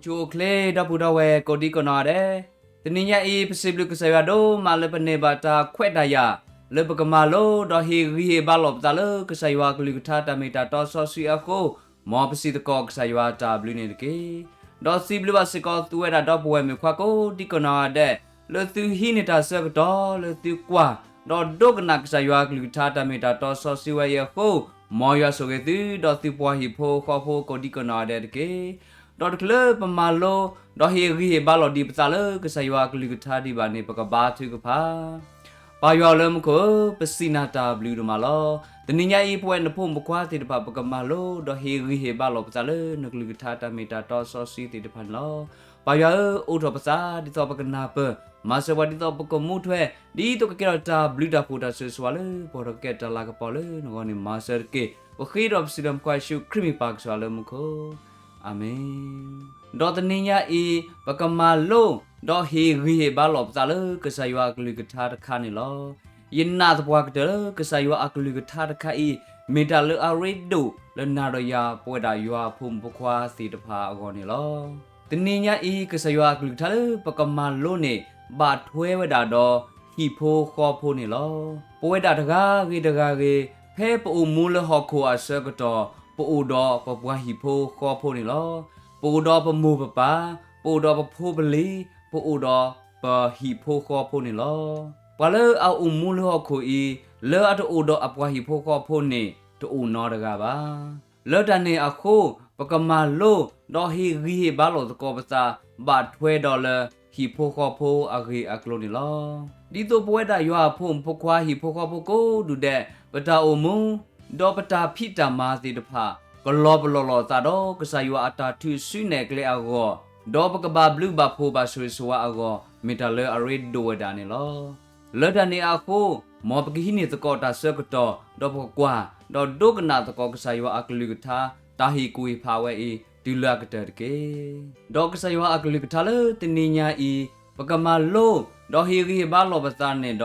ထူၣ်အိၣ်ချ့ ဒီပုၢ်ဒီဝဲၢ်ကိးဒံကနီၢ်ဂၤဒဲး, တနံၤညါအံၤ ပစံးဘျုးကစၢ်ယွၤဒိၣ်မးလၢပန့ၢ်ဘၣ်တၢ်ခွဲးတၢ်ယာ် လၢပကမၤလိဒီးဟ့ၣ်ဂံၢ်ဟ့ၣ်ဘါလိာ်ပသးလၢကစၢ်ယွၤအကလုၢ်ကထါတၢ်မ့ၢ်တၢ်တီစီဆှံအဃိ, မ်ပစံးသကိးကစၢ်ယွၤတၢ်ဘျုးန့ၣ်တက့ၢ်. ဒီးစံးဘျုးဘၣ်စ့ၢ်ကီးသုဝဲဒၣ်ဒီပုၢ်ဝဲၢ်မုၣ်ခွါကိးဒံကနီၢ်ဂၤဒဲး, လၢသုဟံးန့ၢ်တၢ်ဆၢကတီၢ်လၢသုကွၢ်, ဒီးဒိကနၣ်ကစၢ်ယွၤအကလုၢ်ကထါတၢ်မ့ၢ်တၢ်တီစီဆှံဝဲအံၤအဃိ, မ်ယွၤဆိၣ်ဂ့ၤသု ဒီးသုပှၤဟံၣ်ဖိဃီဖိကိးဒံကနီၢ်ဂၤဒဲးတက့ၢ်. ဒီးတချုးလၢပမၤလိ, ဒီးဟ့ၣ်ဂံၢ်ဟ့ၣ်ဘါလိာ်ဒံးပသးလၢကစၢ်ယွၤအကလုၢ်ကထါဒံးဘၣ်န့ၣ် ပကဘါထုကဖၣ်. ပၢ်ယွၤလၢမူခိၣ်ဧၢ, ပစံးနၤတၢ်ဘျုးဒိၣ်မးလီၤ. တနံၤညါအံၤ ပဝဲနဖိမုၣ်ဖိခွါသ့ၣ်တဖၣ် ပကမၤလိ, ဒီးဟ့ၣ်ဂံၢ်ဟ့ၣ်ဘါလိာ်ပသးလၢနကလုၢ်ကထါတၢ်မ့ၢ်တၢ်တီစီဆှံသ့ၣ်တဖၣ်န့ၣ်လီၤ. ပၢ်ယွၤဧၢ, အိးထီၣ်ပသးဒ်သိးပကနၢ်ပၢၢ်, မၤစၢၤပှၤဒ်သိးပကမူထွဲ, ဒ်သိးကကဲထီၣ်တၢ်ဘျုးတၢ်ဖှိၣ်တၢ်ဆိၣ်ဂ့ၤဆိၣ်ဝါလၢပှၤဒီးကကဲတၢ်လၤကပီၤလၢနဂီၢ်န့ၣ် မၤစၢၤတက့ၢ်. ပဃ့ဒီးပစံးလၢမူခိၣ်ယ့ၣ်ၡူးခရံာ်မ့ၢ်ပၢ်ကစၢ်လၢမူခိၣ်. အၤမ့ၣ်. ဒီးတနံၤညါအံၤ ပကမၤလိ, ဒီးဟ့ၣ်ဂံၢ်ဟ့ၣ်ဘါလိာ်ပသးလၢကစၢ်ယွၤအကလုၢ်ကထါတခါန့ၣ်လီၤ. ယနာ်သပှၢ်ကတၢၢ်လၢကစၢ်ယွၤအကလုၢ်ကထါတခါအံၤ မ့ၢ်တၢ်လၢအရ့ဒိၣ်လၢနၤဒီးယၤ ပဝဲဒၣ်ယွၤအဖိမုၣ်ဖိခွါသ့ၣ်တဖၣ်အဂီၢ်န့ၣ်လီၤ. တနံၤညါအံၤ ကစၢ်ယွၤအကလုၢ်ကထါလၢပကမၤလိန့ၣ် ဘၣ်ထွဲဝဲဒၣ်ဒီးဟံၣ်ဖိဃီဖိန့ၣ်လီၤ. ပဝဲဒၣ်တဂၤဂ့ၤတဂၤဂ့ၤ, ဖဲပအိၣ်မူလၢဟီၣ်ခိၣ်အဆၢကတီၢ် ပအိၣ်ဒီးပပှၤဟံၣ်ဖိဃီဖိန့ၣ်လီၤ. ပအိၣ်ဒီးပမိၢ်ပပၢ်, ပအိၣ်ဒီးပဖိပလံၤ, ပအိၣ်ဒီးပဟံၣ်ဖိဃီဖိန့ၣ်လီၤ. ပှၤလၢအအိၣ်မူလၢဟီၣ်ခိၣ်အံၤ လၢအတအိၣ်ဒီးအပှၤဟံၣ်ဖိဃီဖိန့ၣ် တအိၣ်နီတဂၤဘၣ်. လၢတၢ်န့ၣ်အဃိ, ပကမၤလိ, ဒီးဟ့ၣ်ဂံၢ်ဟ့ၣ်ဘါလိာ်သကိးပသး ဘၣ်ထွဲဒီးလၢဟံၣ်ဖိဃီဖိအဂ့ၢ်အကျိၤန့ၣ်လီၤ. ဒ်သိးပဝဲဒၣ်ယွၤအဖိမုၣ်ဖိခွါဟံၣ်ဖိဃီဖိကိးဒူၣ်ဒဲး ပတၢ်အိၣ်မူ, ဒီးပတၢ်ဖံးတၢ်မၤသ့ၣ်တဖၣ် ကလီၤပလိာ်လိာ်သးဒီးကစၢ်ယွၤအတၢ်ထုးစုနဲၣ်ကျဲအဂီၢ်, ဒီးပကဘၣ်ဘျုးဘၣ်ဖှိၣ်ဘၣ်ဆိၣ်ဂ့ၤဆိၣ်ဝါအဂီၢ် မ့ၢ်တၢ်လၢအရ့ဒိၣ်ဝဲဒၣ်န့ၣ်လီၤ. လၢတၢ်န့ၣ်အဃိ, မ်ပကဟံးန့ၢ်သကိးတၢ်ဆၢကတီၢ် ဒီးပကကွၢ်, ဒီးဒိကနၣ်သကိးကစၢ်ယွၤအကလုၢ်ကထါ တၢ်ဟ့ၣ်ကူၣ်ဟ့ၣ်ဖးဝဲအံၤ တုၤလၢအကတၢၢ်တက့ၢ်. ဒီးကစၢ်ယွၤအကလုၢ်ကထါလၢတနံၤညါအံၤ ပကမၤလိ, ဒီးဟ့ၣ်ဂံၢ်ဟ့ၣ်ဘါလိာ်ပသးန့ၣ်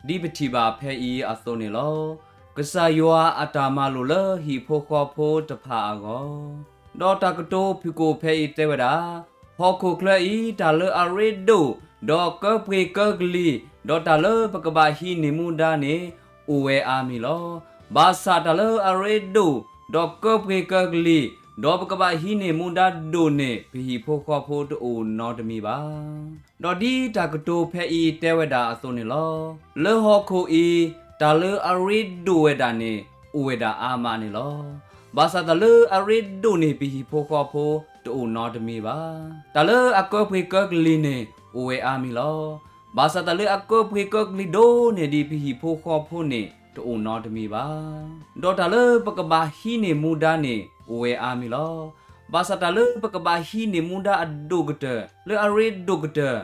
ဒီး, ဒ်ပထံၣ်ဘၣ်ဖဲအံၤအသိးန့ၣ်လီၤ. ကစၢ်ယွၤအတၢ်မၤလိာ်လၢဟံၣ်ဖိဃီဖိတဖၣ်အဂီၢ်, ဒီးတၢ်ကတိၤဖုၣ်ကိာ်ဖဲအံၤတဲဝဲဒၣ်, ဟီၣ်ခိၣ်ချၢအံၤ တၢ်လၢအရ့ဒိၣ်, ဒီးကၢပှ့ၤကၢကလံၤ, ဒီးတၢ်လၢပကဘၣ်ဟံးန့ၢ်မူဒါန့ၣ် အိၣ်ဝဲအါမံၤလီၤ. ဘၣ်ဆၣ်တၢ်လၢအရ့ဒိၣ်, ဒီးကၢပှ့ၤကၢကလံၤ, ဒီးပကဘၣ်ဟံးန့ၢ်မူဒါဒိၣ်န့ၣ် ပဟံၣ်ဖိဃီဖိတအိၣ်နီတမံၤဘၣ်. ဒီးဒ်တၢ်ကတိၤဖဲအံၤတဲဝဲဒၣ်အသိးန့ၣ်လီၤ. လၢဟီၣ်ခိၣ်အံၤ တၢ်လၢအရ့ဒိၣ်ဝဲဒၣ်န့ၣ် အိၣ်ဝဲဒၣ်အါမးန့ၣ်လီၤ. ဘၣ်ဆၣ်တၢ်လၢအရ့ဒိၣ်န့ၣ် ပဟံၣ်ဖိဃီဖိတအိၣ်နီတမံၤဘၣ်. တၢ်လၢအကၢပှ့ၤကၢကလံၤန့ၣ် အိၣ်ဝဲအါမံၤလီၤ. ဘၣ်ဆၣ်တၢ်လၢအကၢပှ့ၤကၢကလံၤဒိၣ်န့ၢ်ဒံးပဟံၣ်ဖိဃီဖိန့ၣ် တအိၣ်နီတမံၤဘၣ်. ဒီးတၢ်လၢပကဘၣ်ဟံးန့ၢ်မူဒါန့ၣ် အိၣ်ဝဲအါမံၤလီၤ. ဘၣ်ဆၣ်တၢ်လၢပကဘၣ်ဟံးန့ၢ်မူဒါအဒိၣ်ကတၢၢ် လၢအရ့ဒိၣ်ကတၢၢ်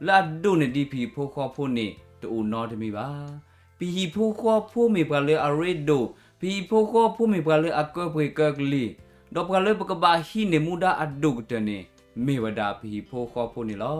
လၢအဒိၣ်န့ၢ်ဒံးပဟံၣ်ဖိဃီဖိန့ၣ် တအိၣ်နီတမံၤဘၣ်. ပဟံၣ်ဖိဃီဖိမ့ၢ်ပှၤလၢအရ့ဒိၣ်, ပဟံၣ်ဖိဃီဖိမ့ၢ်ပှၤလၢအကၢပှ့ၤကၢကလံၤ, ဒီးပှၤလၢပကဘၣ်ဟံးန့ၢ်မူဒါအဒိၣ်ကတၢၢ်န့ၣ် မ့ၢ်ဝဲဒၣ်ပဟံၣ်ဖိဃီဖိန့ၣ်လီၤ.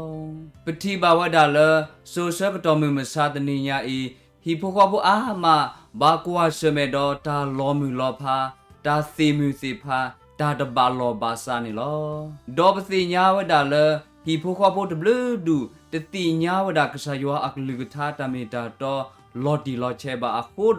ပထံၣ်ဘၣ်ဝဲဒၣ်လၢ စိၤဆၢကတီၢ်မုၢ်မဆါတနံၤညါအံၤ, ဟံၣ်ဖိဃီဖိအါမး ဘၣ်ကွၢ်ဆၢၣ်မဲာ်ဒီးတၢ်လီၤမုၢ်လီၤဖး, တၢ်သ့ၣ်မုၢ်သ့ၣ်ဖး, တၢ်တဘၣ်လီၢ်ဘၣ်စးန့ၣ်လီၤ. ဒီးပသ့ၣ်ညါဝဲဒၣ်လၢ ဟံၣ်ဖိဃီဖိတဘျုးဒူၣ် တသ့ၣ်ညါဝဲဒၣ်ကစၢ်ယွၤအကလုၢ်ကထါတၢ်မ့ၢ်တၢ်တီ လီၤတံၢ်လီၤဆဲးဘၣ်အဃိဒီး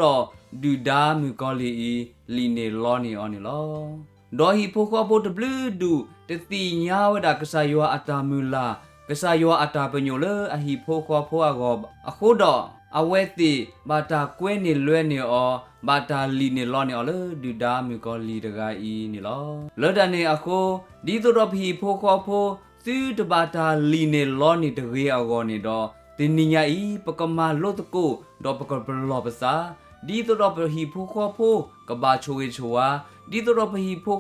ဒုၣ်ဒါမုၣ်ကီၤလံၢ်အံၤ လံာ်န့ၢ်လီန့ၢ်အီၤန့ၣ်လီၤ. ဒီးဟံၣ်ဖိဃီဖိတဘျုးဒူၣ် တသ့ၣ်ညါဝဲဒၣ်ကစၢ်ယွၤအတၢ်မုၢ်လၢ်, ကစၢ်ယွၤအတၢ်ပညိၣ်လၢအဟံၣ်ဖိဃီဖိအဂီၢ်အဃိဒီး, အဝဲသ့ၣ်ဘၣ်တၢ်ကွဲန့ၢ်လွဲန့ၢ်အီၤ, ဘၣ်တၢ်လံၣ်န့ၢ်လီန့ၢ်အီၤလၢဒုၣ်ဒါမုၣ်ကီၤလံၢ်တဂၤအံၤန့ၣ်လီၤ. လၢတၢ်န့ၣ်အဃိ, ဒ်သိးဒီးပဟံၣ်ဖိဃီဖိ သုတဘၣ်တၢ်လံၣ်န့ၢ်လီန့ၢ်တဂ့ၤအဂီၢ်န့ၣ်ဒီး, တနံၤညါအံၤ ပကမၤလိသကိး ဒီးပကပလီၢ်ပသး, ဒ်သိးဒီးပဟံၣ်ဖိဃီဖိ ကဘၣ်ဆိၣ်ဂ့ၤဆိၣ်ဝါ, ဒ်သိးဒီးပဟံၣ်ဖိဃီဖိ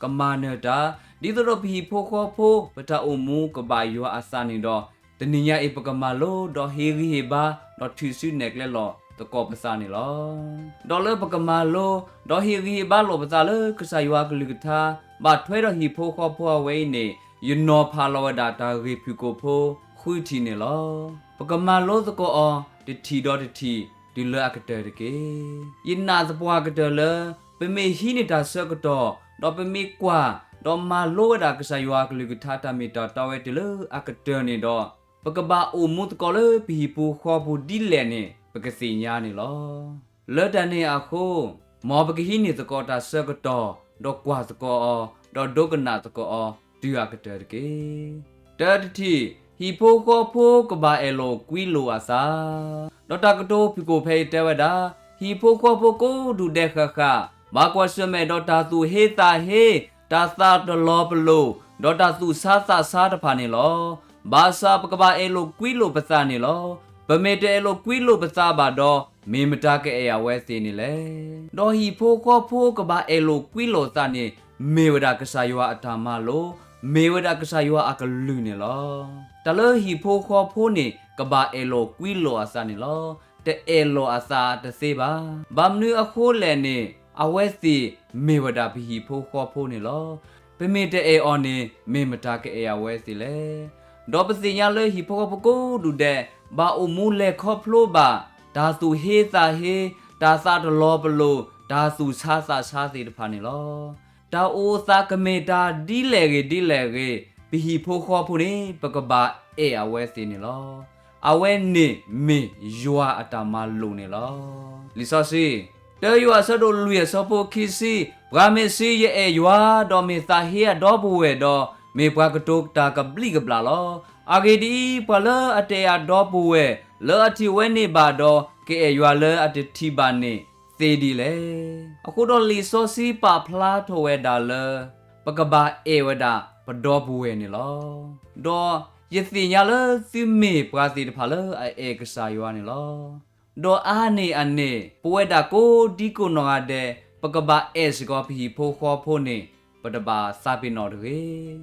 ကမၤနၢၤတၢ်, ဒ်သိးဒီးပဟံၣ်ဖိဃီဖိ ပတၢ်အိၣ်မူကဘၣ်ယွၤအသးန့ၣ်ဒီး, တနံၤညါအံၤ ပကမၤလိ ဒီးဟ့ၣ်ဂံၢ်ဟ့ၣ်ဘါ ဒီးထုးစုနဲၣ်ကျဲလီၤသကိးပသးန့ၣ်လီၤ. ဒီးလၢပကမၤလိ ဒီးဟ့ၣ်ဂံၢ်ဟ့ၣ်ဘါလိာ်ပသးလၢကစၢ်ယွၤအကလုၢ်ကထါ ဘၣ်ထွဲဒီးဟံၣ်ဖိဃီဖိအဝဲအံၤန့ၣ်, ယနီၤဖးလီၤဝဲဒၣ်တၢ်ဂ့ၢ်ဖုၣ်ကိာ်ဖိ ဃုထံၣ်န့ၣ်လီၤ. ပကမၤလိသကိးအီၤ တထံၣ်ဒီးတထံၣ် တုၤလၢအကတၢၢ်တက့ၢ်. ယနာ်သပှၢ်ကတၢၢ်လၢ ပမ့ၢ်ဟံးန့ၢ်တၢ်ဆၢကတီၢ်, ဒီးပမ့ၢ်ကွၢ်, ဒီးမၤလိဝဲဒၣ်ကစၢ်ယွၤအကလုၢ်ကထါတၢ်မ့ၢ်တၢ်တီဝဲတုၤလၢအကတၢၢ်န့ၣ်ဒီး, ပကဘၣ်အိၣ်မူသကိးလၢပဟံၣ်ဖိဃီဖိဒ်လဲၣ်န့ၣ် ပကသ့ၣ်ညါန့ၣ်လီၤ. လၢတၢ်န့ၣ်အဃိ, မ်ပကဟံးန့ၢ်သကိးတၢ်ဆၢကတီၢ်, ဒီးကွၢ်သကိးအီၤ, ဒီးဒိကနၣ်သကိးအီၤတုၤအကတၢၢ်တက့ၢ်. တၢတထံၣ်, ဟံၣ်ဖိဃီဖိကဘၣ်အဲၣ်လိာ်ကွံလိာ်အသး ဒီးတၢ်ကတိၤဖုၣ်ကိာ်ဖဲအံၤတဲဝဲဒၣ်, ဟံၣ်ဖိဃီဖိကိးဒူၣ်ဒဲးဃၣ်ဃၣ်, ဘၣ်ကွၢ်ဆၢၣ်မဲာ်ဒီးတၢ်သူၣ်ဟ့သးဟ့, တၢ်သးတလီၤပလိာ်, ဒီးတၢ်သူၣ်ဆါသးဆါတဖၣ်န့ၣ်လီၤ. ဘၣ်ဆၣ်ပကဘၣ်အဲၣ်လိာ်ကွံလိာ်ပသးန့ၣ်လီၤ. ပမ့ၢ်တအဲၣ်လိာ်ကွံလိာ်ပသးဘၣ်ဒီး, မ့ၢ်မတၤကအဲၣ်အဝဲသ့ၣ်န့ၣ်လဲၣ်. ဒီးဟံၣ်ဖိဃီဖိကဘၣ်အဲၣ်လိာ်ကွံလိာ်သးန့ၣ်, မ့ၢ်ဝဲဒၣ်ကစၢ်ယွၤအတၢ်မၤလိာ်, မ့ၢ်ဝဲဒၣ်ကစၢ်ယွၤအကလုၢ်န့ၣ်လီၤ. တၢ်လၢဟံၣ်ဖိဃီဖိန့ၣ် ကဘၣ်အဲၣ်လိာ်ကွံလိာ်အသးန့ၣ်လီၤ. တအဲၣ်လိာ်အသးတသ့ဘၣ်. ဘၣ်မနုၤအဃိလဲၣ်န့ၣ်, အဝဲသ့ၣ်မ့ၢ်ဝဲဒၣ်ပဟံၣ်ဖိဃီဖိန့ၣ်လီၤ. ပမ့ၢ်တအဲၣ်အီၤန့ၣ် မ့ၢ်မတၤကအဲၣ်အဝဲသ့ၣ်လဲၣ်. ဒီးပသ့ၣ်ညါလၢဟံၣ်ဖိဃီဖိကိးဒူၣ်ဒဲး ဘၣ်အိၣ်မူလဲၤခီဖျိဘၣ် တၢ်သူၣ်ဟ့သးဟ့, တၢ်သးတလီၤပလိာ်, တၢ်သူၣ်ဆါသးဆါသ့ၣ်တဖၣ်န့ၣ်လီၤ. တၢ်အိၣ်သးကမ့ၢ်တၢ်ဒ်လဲၣ်ဂ့ၤဒ်လဲၣ်ဂ့ၤ, ပဟံၣ်ဖိဃီဖိန့ၣ် ပကဘၣ်အဲၣ်အဝဲသ့ၣ်န့ၣ်လီၤ. အဝဲန့ၣ်မ့ၢ်ယွၤအတၢ်မၤလိာ်န့ၣ်လီၤ. လံာ်စီဆှံ, တၢယိၤဟၣ်အဆၢဒိၣ်လွံၢ်အဆၢဖိခံဆံ, ပှၤမ့ၢ်စံးယအဲၣ်ယွၤ, ဒီးမ့ၢ်သးဟ့အဒီပုၢ်ဝဲၢ်ဒီး, မ့ၢ်ပှၤကတိၤတၢ်ကဘျံးကဘျၣ်လီၤ. အဂ့ၢ်ဒ်အံၤ, ပှၤလၢအတအဲၣ်အဒီပုၢ်ဝဲၢ်, လၢအထံၣ်ဝဲန့ၢ်ဘၣ်ဒီး, ကအဲၣ်ယွၤလၢအတထံၣ်ဘၣ်န့ၣ်သ့ဒ်လဲၣ်. အဃိဒီးလံာ်စီဆှံပာ်ဖျါထီၣ်ဝဲဒၣ်လၢ ပကဘၣ်အဲၣ်ဝဲဒၣ်ပဒီပုၢ်ဝဲၢ်န့ၣ်လီၤ. ဒီးယသ့ၣ်ညါလၢသုမ့ၢ်ပှၤသ့ၣ်တဖၣ်လၢအအဲၣ်ကစၢ်ယွၤန့ၣ်လီၤ. ဒီးအါန့ၢ်အန့ၣ် ပဝဲဒၣ်ကိးဒံကိးနီၢ်ဂၤဒဲး ပကဘၣ်အဲၣ်စ့ၢ်ကီးပဟံၣ်ဖိဃီဖိန့ၣ် ပတဘၣ်သးပ့ၤနီၣ်တဂ့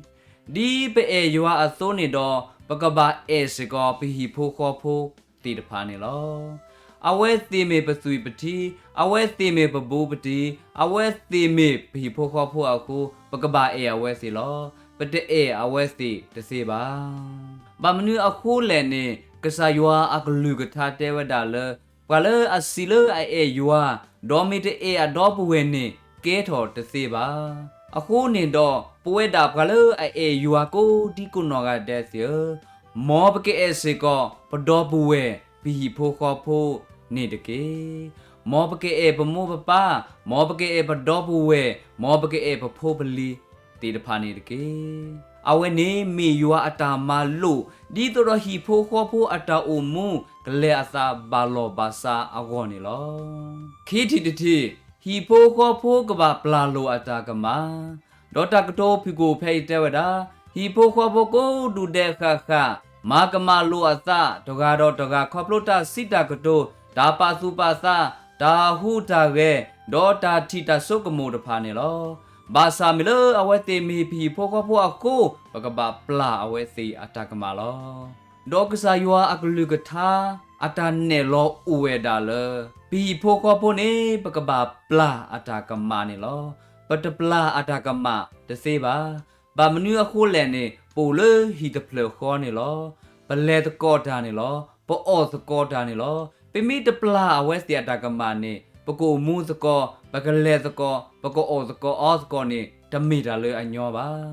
ၤ. ဒ်ပအဲၣ်ယွၤအသိးန့ၣ်ဒီး ပကဘၣ်အဲၣ်စ့ၢ်ကီးပဟံၣ်ဖိဃီဖိသ့ၣ်တဖၣ်န့ၣ်လီၤ. အဝဲသ့ၣ်မ့ၢ်ပသွံၣ်ပထံ, အဝဲသ့ၣ်မ့ၢ်ပဘူးပတံၢ်, အဝဲသ့ၣ်မ့ၢ်ပဟံၣ်ဖိဃီဖိအဃိ ပကဘၣ်အဲၣ်အဝဲသ့ၣ်လီၤ. ပတအဲၣ်အဝဲသ့ၣ်တသ့ဘၣ်. ဘၣ်မနုၤအဃိလဲၣ်န့ၣ် ကစၢ်ယွၤအကလုၢ်ကထါတဲဝဲဒၣ်လၢ ပှၤလၢအစံးလၢအအဲၣ်ယွၤ, ဒီးမ့ၢ်တအဲၣ်အဒီပုၢ်ဝဲၢ်န့ၣ် ကဲထီၣ်တသ့ဘၣ်. အဃိန့ၣ်ဒီး ပဝဲဒၣ်ပှၤလၢအအဲၣ်ယွၤကိးဒံကိးနီၢ်ဂၤဒဲးသ့ၣ်ဧၢ, မ်ပကအဲၣ်စ့ၢ်ကီးပဒီပုၢ်ဝဲၢ် ပဟံၣ်ဖိဃီဖိန့ၣ်တက့ၢ်. မ်ပကအဲၣ်ပမိၢ်ပပၢ်, မ်ပကအဲၣ်ပဒီပုၢ်ဝဲၢ်, မ်ပကအဲၣ်ပဖိပလံၤသ့ၣ်တဖၣ်န့ၣ်တက့ၢ်. အဝဲန့ၣ်မ့ၢ်ယွၤအတၢ်မၤလိာ် ဒ်သိးဒီးဟံၣ်ဖိဃီဖိအတၢ်အိၣ်မူ ကလဲၤအသးဘၣ်လီၢ်ဘၣ်စးအဂီၢ်န့ၣ်လီၤ. ခံထံၣ်တထံၣ်, ဟံၣ်ဖိဃီဖိကဘၣ်ပျၢ်လိာ်အတၢ်ကမၣ်, ဒီးတၢ်ကတိၤဖုၣ်ကိာ်ဖဲအံၤတဲဝဲဒၣ်, ဟံၣ်ဖိဃီဖိကိးဒူၣ်ဒဲးဃၣ်ဃၣ် မၤကမၣ်လိာ်အသး တဂၤဒီးတဂၤ ခီဖျိတၢ်စံးတၢ်ကတိၤ, တၢ်ပာ်သူၣ်ပာ်သး, တၢ်ဟူးတၢ်ဂဲၤ, ဒီးတၢ်ထံၣ်တၢ်ဆိကမိၣ်တဖၣ်န့ၣ်လီၤ. ဘၣ်ဆၣ်မ့ၢ်လၢအဝဲသ့ၣ်မ့ၢ်ပဟံၣ်ဖိဃီဖိအဃိ, ပကဘၣ်ပျၢ်အဝဲသ့ၣ်အတၢ်ကမၣ်လီၤ. ဒီးကစၢ်ယွၤအကလုၢ်ကထါ အတၢ်နဲၣ်လီၤအိၣ်ဝဲဒၣ်လၢ ပဟံၣ်ဖိဃီဖိန့ၣ် ပကဘၣ်ပျၢ်အတၢ်ကမၣ်န့ၣ်လီၤ. ပတပျၢ်အတၢ်ကမၣ်တသ့ဘၣ်. ဘၣ်မနုၤအဃိလဲၣ်န့ၣ် ပအိၣ်လၢဟံၣ်တဖျၢၣ်ဃီန့ၣ်လီၤ. ပလဲၤသကိးတၢ်န့ၣ်လီၤ. ပအီၣ်သကိးတၢ်န့ၣ်လီၤ. ပမ့ၢ်တပျၢ်အဝဲသ့ၣ်အတၢ်ကမၣ်န့ၣ် ပကအိၣ်မူသကိး, ပကလဲၤသကိး, ပကအီၣ်သကိးအီသကိးန့ၣ် တမ့ၢ်တၢ်လၢအညီဘၣ်.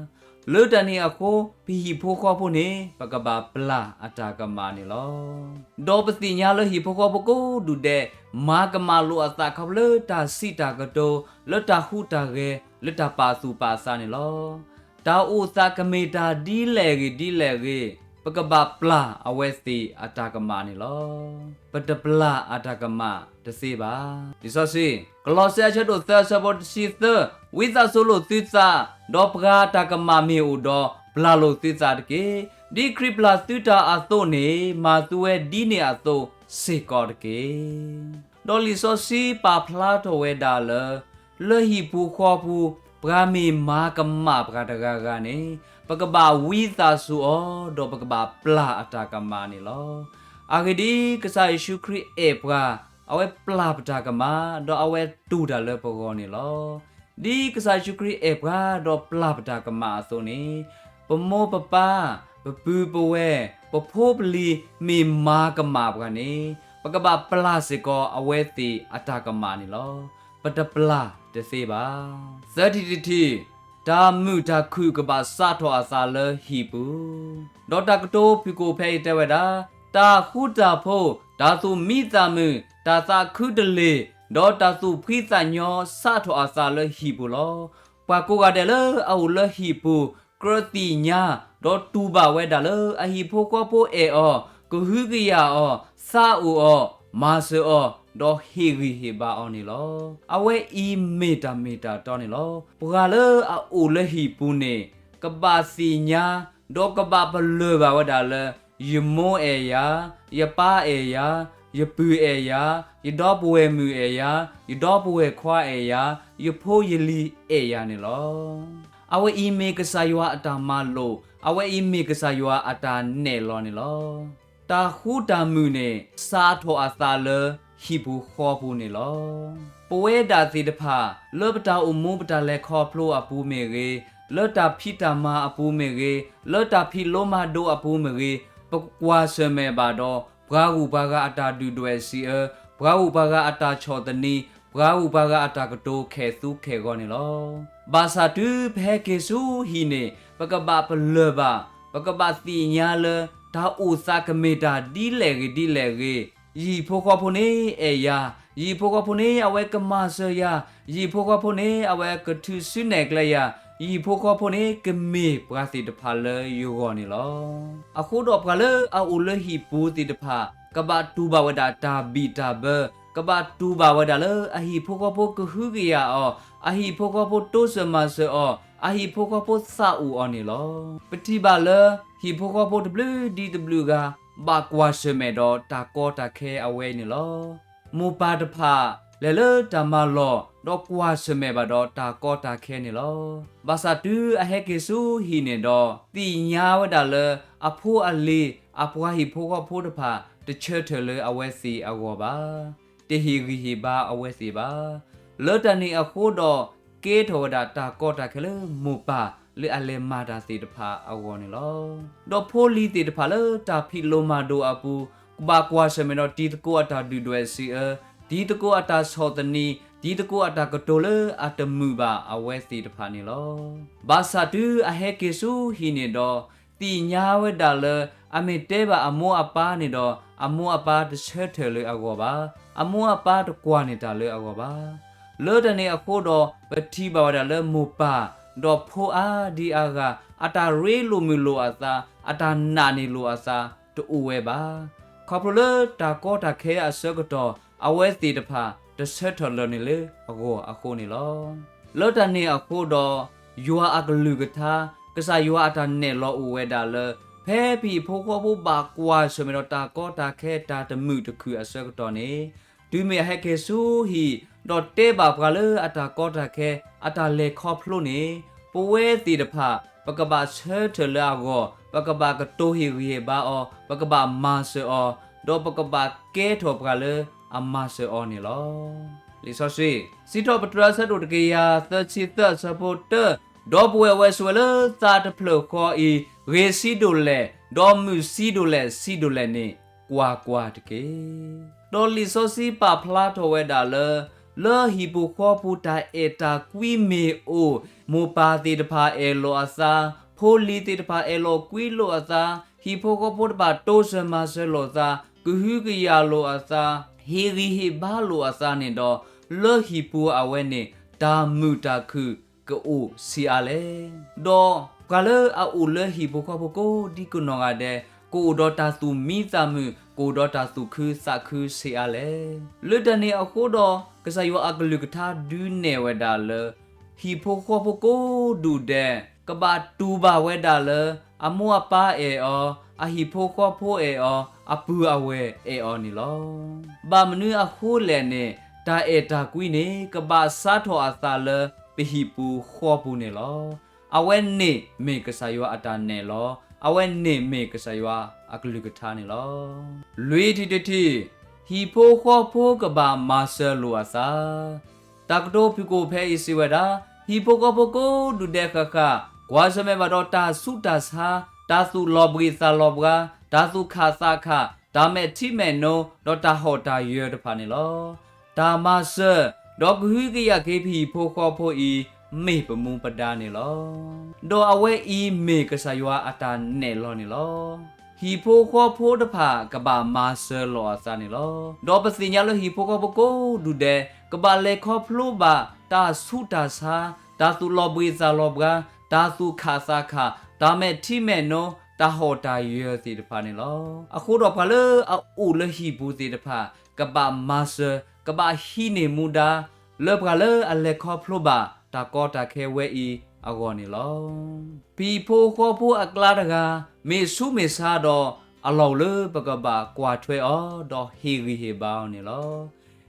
လၢတၢ်န့ၣ်အဃိ ပဟံၣ်ဖိဃီဖိန့ၣ် ပကဘၣ်ပျၢ်အတၢ်ကမၣ်န့ၣ်လီၤ. ဒီးပသ့ၣ်ညါလၢဟံၣ်ဖိဃီဖိကိးဒူၣ်ဒဲး မၤကမၣ်လိာ်အသးခီဖျိလၢတၢ်စံးတၢ်ကတိၤ, လၢတၢ်ဟူးတၢ်ဂဲၤ, လၢတၢ်ပာ်သူၣ်ပာ်သးန့ၣ်လီၤ. တၢ်အိၣ်သးကမ့ၢ်တၢ်ဒ်လဲၣ်ဂ့ၤဒ်လဲၣ်ဂ့ၤ, ပကဘၣ်ပျၢ်အဝဲသ့ၣ်အတၢ်ကမၣ်န့ၣ်လီၤ. ပတပျၢ်အတၢ်ကမၣ်တသ့ဘၣ်. လံာ်စီဆှံ ကလီးစဲအဆၢဒိၣ်သၢအဆၢဖိတဆံသၢ, ဝံသးစူၤလိာ်သုသး, ဒီးပှၤအတၢ်ကမၣ်မ့ၢ်အိၣ်ဒီး ပျၢ်လိာ်သုသးတက့ၢ်. ဒ်ခရံာ်ပျၢ်သုတၢ်အသိးန့ၣ် မၤသုဝဲဒ်န့ၣ်အသိးစ့ၢ်ကီးတက့ၢ်. ဒီးလံာ်စီဆှံပာ်ဖျါထီၣ်ဝဲဒၣ်လၢ လၢဟံၣ်ပူၤဃီပူၤ ပှၤမ့ၢ်မၤကမၣ်ပှၤတဂၤဂၤန့ၣ် ပကဘၣ်ဝံသးစူၤအီၤ ဒီးပကဘၣ်ပျၢ်အတၢ်ကမၣ်န့ၣ်လီၤ. အဂ့ၢ်ဒ်အံၤ, ကစၢ်ယ့ၣ်ၡူးခရံာ်အဲၣ်ပှၤ, အဝဲပျၢ်ပတၢ်ကမၣ်, ဒီးအဝဲတူၢ်တၢ်လၢပဂီၢ်န့ၣ်လီၤ. ဒ်ကစၢ်ယ့ၣ်ၡူးခရံာ်အဲၣ်ပှၤဒီးပျၢ်ပတၢ်ကမၣ်အသိးန့ၣ်, ပမိၢ်ပပၢ်, ပပုၢ်ပဝဲၢ်, ပဖိပလံၤ မ့ၢ်မၤကမၣ်ပှၤန့ၣ်, ပကဘၣ်ပျၢ်စ့ၢ်ကီးအဝဲသ့ၣ်အတၢ်ကမၣ်န့ၣ်လီၤ. ပတပျၢ်တသ့ဘၣ်. သၢထံၣ်တထံၣ်, တၢ်မုာ်တၢ်ခုၣ်ကဘၣ်စးထီၣ်အသးလၢဟံၣ်ပူၤ, ဒီးတၢ်ကတိၤဖုၣ်ကိာ်ဖဲအံၤတဲဝဲဒၣ်, တၢ်ဃူတၢ်ဖိး, တၢ်သူၣ်မံသးမုာ်, တၢ်သးခုတလ့ၢ်, ဒီးတၢ်သူၣ်ဖှံသးညီစးထီၣ်အသးလၢဟံၣ်ပူၤလီၤ. ပှၤကိးဂၤဒဲးလၢအအိၣ်လၢဟံၣ်ပူၤ ကြၢးသ့ၣ်ညါ ဒီးတူၢ်ဘၣ်ဝဲဒၣ်လၢအဟံၣ်ဖိဃီဖိအဲၣ်အီၤ, ကဟုကယာ်အီၤ, သးအိၣ်အီၤ, မၤစၢၤအီၤ, ဒီးဟ့ၣ်ဂံၢ်ဟ့ၣ်ဘါအီၤန့ၣ်လီၤ. အဝဲအံၤမ့ၢ်တၢ်မ့ၢ်တၢ်တီန့ၣ်လီၤ. ပှၤလၢအအိၣ်လၢဟံၣ်ပူၤန့ၣ် ကဘၣ်သ့ၣ်ညါ ဒီးကဘၣ်ပလၢၢ်ဘၣ်ဝဲဒၣ်လၢ ယမိၢ်အဲၣ်ယၤ, ယပၢ်အဲၣ်ယၤ, ယပုၢ်အဲၣ်ယၤ, ယဒီပုၢ်ဝဲၢ်မုၣ်အဲၣ်ယၤ, ယဒီပုၢ်ဝဲၢ်ခွါအဲၣ်ယၤ, ယဖိယလံၤအဲၣ်ယၤန့ၣ်လီၤ. အဝဲအံၤမ့ၢ်ကစၢ်ယွၤအတၢ်မၤလိာ်, အဝဲအံၤမ့ၢ်ကစၢ်ယွၤအတၢ်နဲၣ်လီၤန့ၣ်လီၤ. တၢ်ဃူတၢ်မုာ်န့ၣ် စးထီၣ်အသးလၢဟံၣ်ပူၤဃီပူၤန့ၣ်လီၤ. ပဝဲဒၣ်သ့ၣ်တဖၣ် လၢပတၢ်အိၣ်မူပတၢ်လဲၤခီဖျိအပူၤမ့ၢ်ဂ့ၤ, လၢတၢ်ဖံးတၢ်မၤအပူၤမ့ၢ်ဂ့ၤ, လၢတၢ်ဖံးလိမၤဒိးအပူၤမ့ၢ်ဂ့ၤ, ပကွၢ်ဆၢၣ်မဲာ်ဘၣ်ဒီး ပှၤဂုၤပှၤဂၤအတၢ်ဒုၣ်ဒွဲၣ်စံးအၢ, ပှၤဂုၤပှၤဂၤအတၢ်ဆီၣ်သနံး, ပှၤဂုၤပှၤဂၤအတၢ်ကတိၤခဲၣ်သူခဲၣ်ဂီၤန့ၣ်လီၤ. ဘၣ်ဆၣ်တုၤပဟဲက့ၤဆူဟံၣ်န့ၣ် ပကဘၣ်ပလၢၢ်ဘၣ်, ပကဘၣ်သ့ၣ်ညါလၢ တၢ်အိၣ်သးကမ့ၢ်တၢ်ဒ်လဲၣ်ဂ့ၤဒ်လဲၣ်ဂ့ၤ, ယဟံၣ်ဖိဃီဖိန့ၣ်အဲၣ်ယၤ, ယဟံၣ်ဖိဃီဖိန့ၣ် အဝဲကမၤစၢၤယၤ, ယဟံၣ်ဖိဃီဖိန့ၣ် အဝဲကထုးစုနဲၣ်ကျဲယၤ, ယဟံၣ်ဖိဃီဖိန့ၣ် ကမ့ၢ်ပှၤသ့ၣ်တဖၣ်လၢယဂီၢ်န့ၣ်လီၤ. အဃိဒီးပှၤလၢအအိၣ်လၢဟံၣ်ပူၤသ့ၣ်တဖၣ် ကဘၣ်တူၢ်ဘၣ်ဝဲဒၣ်တၢ်ဘံၣ်တၢ်ဘၢ, ကဘၣ်တူၢ်ဘၣ်ဝဲဒၣ်လၢအဟံၣ်ဖိဃီဖိကဟုကယာ်အီၤ, အဟံၣ်ဖိဃီဖိတိစၢၤမၤစၢၤအီၤ, အဟံၣ်ဖိဃီဖိသးအိၣ်အီၤန့ၣ်လီၤ. ပထံၣ်ဘၣ်လၢ ဟံၣ်ဖိဃီဖိတဘျုးဒ်တဘျုးဂၤ ဘၣ်ကွၢ်ဆၢၣ်မဲာ်ဒီးတၢ်ကီတၢ်ခဲအဝဲအံၤန့ၣ်လီၤ. မိၢ်ပၢ်တဖၣ် လဲၤလၢတၢ်မၤလီၢ် ဒီးကွၢ်ဆၢၣ်မဲာ်ဘၣ်ဒီးတၢ်ကီတၢ်ခဲန့ၣ်လီၤ. ဘၣ်ဆၣ်တုၤအဟဲက့ၤဆူဟံၣ်န့ၣ်ဒီး သ့ၣ်ညါဝဲဒၣ်လၢ အဖိအလံၤ အပှၤဟံၣ်ဖိဃီဖိတဖၣ် တဆၢထၢၣ်လၢအဝဲသ့ၣ်အဂီၢ်ဘၣ်. တဟ့ၣ်ဂံၢ်ဟ့ၣ်ဘါအဝဲသ့ၣ်ဘၣ်. လၢတၢ်န့ၣ်အဃိဒီး ကဲထီၣ်ဝဲဒၣ်တၢ်ကီတၢ်ခဲလၢမိၢ်ပၢ်လၢအလဲၤမၤတၢ်သ့ၣ်တဖၣ်အဂီၢ်န့ၣ်လီၤ. ဒီးဖိလံၤသ့ၣ်တဖၣ်လၢတၢ်ဖံးလိမၤဒိးအပူၤ ကဘၣ်ကွၢ်ဆၢၣ်မဲာ်ဒီးတံၤသကိးအတၢ်ဒုၣ်ဒွဲၣ်စံးအၢ, တံၤသကိးအတၢ်ဆီၣ်သနံး, တံၤသကိးအတၢ်ကတိၤလၢအတမုာ်ဘၣ်အဝဲသ့ၣ်တဖၣ်န့ၣ်လီၤ. ဘၣ်ဆၣ်တုၤအဟဲက့ၤဆူဟံၣ်န့ၣ်ဒီး သ့ၣ်ညါဝဲဒၣ်လၢ အမ့ၢ်တဲဘၣ်အမိၢ်အပၢ်န့ၣ်ဒီး အမိၢ်အပၢ်တဆၢထၢၣ်လၢအဂီၢ်ဘၣ်. အမိၢ်အပၢ်တကွၢ်န့ၢ်တၢ်လၢအဂီၢ်ဘၣ်. လၢတၢ်န့ၣ်အဃိဒီး ပထံၣ်ဘၣ်ဝဲဒၣ်လၢမိၢ်ပၢ် ဒီးဖိအါဒံအါဂၤ အတၢ်ရ့လိာ်မုာ်လိာ်အသး, အတၢ်နာ်န့ၢ်လိာ်အသး တအိၣ်ဝဲဘၣ်. ခီဖျိလၢတၢ်ကီတၢ်ခဲအဆၢကတီၢ် အဝဲသ့ၣ်တဖၣ် တဆၢထၢၣ်လၢာ်န့ၣ်လၢအဂီၢ်အဃိန့ၣ်လီၤ. လၢတၢ်န့ၣ်အဃိဒီး ယွၤအကလုၢ်ကထါ, ကစၢ်ယွၤအတၢ်နဲၣ်လီၤအိၣ်ဝဲဒၣ်လၢ ဖဲပဟံၣ်ဖိဃီဖိဘၣ်ကွၢ်ဆၢၣ်မဲာ်ဒီးတၢ်ကီတၢ်ခဲတၢ်တမုာ်တခုၣ်အဆၢကတီၢ်န့ၣ် တုၤမ့ၢ်အဟဲက့ၤဆူဟံၣ် ဒီးတဲဘၣ်ပှၤလၢအတၢ်ကီတၢ်ခဲ အတၢ်လဲၤခီဖျိန့ၣ် ပဝဲသ့ၣ်တဖၣ် ပကဘၣ်ဆၢထၢၣ်လၢအဂီၢ်, ပကဘၣ်ကတိၤဟ့ၣ်ဂံၢ်ဟ့ၣ်ဘါအီၤ, ပကဘၣ်မၤစၢၤအီၤ, ဒီးပကဘၣ်ကဲထီၣ်ပှၤလၢအမၤစၢၤအီၤန့ၣ်လီၤ. လံာ်စီဆှံ, စံးထီၣ်ပတြၢၤအဆၢဒိၣ်တကယၤသၢဆံသၢအဆၢဖိတၢ, ဒီပုၢ်ဝဲၢ်ဝဲဆိးဝဲလၢသးတဖျၢၣ်ဃီအံၤ, ဂ့ၤဆံးဒိၣ်လဲၣ်, ဒီးမုာ်ဆံးဒိၣ်လဲၣ်ဆံးဒိၣ်လဲၣ်န့ၣ် ကွၢ်ကွၢ်တက့ၢ်. ဒီးလံာ်စီဆှံပာ်ဖျါထီၣ်ဝဲဒၣ်လၢ လၢဟံၣ်ပူၤဃီပူၤတၢ်အဲၣ်တၢ်ကွံမ့ၢ်အိၣ်, မိၢ်ပၢ်သ့ၣ်တဖၣ်အဲၣ်လိာ်အသး, ဖိလံၤသ့ၣ်တဖၣ်အဲၣ်လိာ်ကွံလိာ်အသး, ဟံၣ်ဖိဃီဖိတဖၣ်တိစၢၤမၤစၢၤလိာ်သး, ကဟုကယာ်လိာ်အသး, ဟ့ၣ်ဂံၢ်ဟ့ၣ်ဘါလိာ်အသးန့ၣ်ဒီး လၢဟံၣ်ပူၤအဝဲန့ၣ် တၢ်မုာ်တၢ်ခုၣ်ကအိၣ်ဆံးအါလဲၣ်. ဒီးပှၤလၢအအိၣ်လၢဟံၣ်ပူၤဃီပူၤကိးဒံကိးနီၢ်ဂၤဒဲး ကအိၣ်ဒီးတၢ်သူၣ်မံသးမုာ်, ကအိၣ်ဒီးတၢ်သူၣ်ခုသးခုဆံးအါလဲၣ်. လၢတၢ်န့ၣ်အဃိဒီး ကစၢ်ယွၤအကလုၢ်ကထါဒုးနဲၣ်ဝဲဒၣ်လၢ ဟံၣ်ဖိဃီဖိကိးဒူၣ်ဒဲး ကဘၣ်တူၢ်ဘၣ်ဝဲဒၣ်လၢ အမိၢ်အပၢ်အဲၣ်အီၤ, အဟံၣ်ဖိဃီဖိအဲၣ်အီၤ, အပုၢ်အဝဲၢ်အဲၣ်အီၤန့ၣ်လီၤ. ဘၣ်မနုၤအဃိလဲၣ်န့ၣ် တၢ်အဲၣ်တၢ်ကွံန့ၣ် ကဘၣ်စးထီၣ်အသးလၢပဟံၣ်ပူၤဃီပူၤန့ၣ်လီၤ. အဝဲန့ၣ်မ့ၢ်ကစၢ်ယွၤအတၢ်နဲၣ်လီၤ. အဝဲန့ၣ်မ့ၢ်ကစၢ်ယွၤအကလုၢ်ကထါန့ၣ်လီၤ. လွံၢ်ထံၣ်တထံၣ်, ဟံၣ်ဖိဃီဖိကဘၣ်မၤစၢၤလိာ်အသး တၢ်ကတိၤဖုၣ်ကိာ်ဖဲအံၤစံးဝဲဒၣ်, ဟံၣ်ဖိဃီဖိကိးဒူၣ်ဒဲးဃၣ်ဃၣ် ကွၢ်ဆၢၣ်မဲာ်ဘၣ်ဒီးတၢ်ဆူးတၢ်ဆါ, တၢ်သူၣ်လီၤဘှံးသးလီၤဘှါ, တၢ်သူၣ်ခးသးခး, တၢ်မဲာ်ထံမဲာ်နိ, ဒီးတၢ်ဟီၣ်တၢ်ယၢၤတဖၣ်န့ၣ်လီၤ. တၢ်မၤစၢၤ, ဒီးကဟုကယာ်က့ၤပဟံၣ်ဖိဃီဖိအံၤ မ့ၢ်ပမူပဒါန့ၣ်လီၤ. ဒီးအဝဲအံၤမ့ၢ်ကစၢ်ယွၤအတၢ်နဲၣ်လီၤန့ၣ်လီၤ. ဟံၣ်ဖိဃီဖိတဖၣ်ကဘၣ်မၤစၢၤလီၤအသးန့ၣ်လီၤ. ဒီးပသ့ၣ်ညါလၢဟံၣ်ဖိဃီဖိကိးဒူၣ်ဒဲး ကဘၣ်လဲၤခီဖျိဘၣ်တၢ်ဆူးတၢ်ဆါ, တၢ်သူၣ်လီၤဘှံးသးလီၤဘှါ, တၢ်သူၣ်ခးသးခး, တၢ်မဲာ်ထံမဲာ်နိ, တၢ်ဟီၣ်တၢ်ယၢၤသ့ၣ်တဖၣ်န့ၣ်လီၤ. အဃိဒီးပှၤလၢအအိၣ်လၢဟံၣ်ပူၤသ့ၣ်တဖၣ် ကဘၣ်မၤစၢၤ, ကဘၣ်ဟံးန့ၢ်မူဒါ လၢပှၤလၢအလဲၤခီဖျိဘၣ်တၢ်ကီတၢ်ခဲဝဲအံၤအဂီၢ်န့ၣ်လီၤ. ပဟံၣ်ဖိဃီဖိအကျါတဂၤ မ့ၢ်ဆူးမ့ၢ်ဆါဒီး အလီၢ်အိၣ်လၢပကဘၣ်ကွၢ်ထွဲအီၤ ဒီးဟ့ၣ်ဂံၢ်ဟ့ၣ်ဘါအီၤန့ၣ်လီၤ.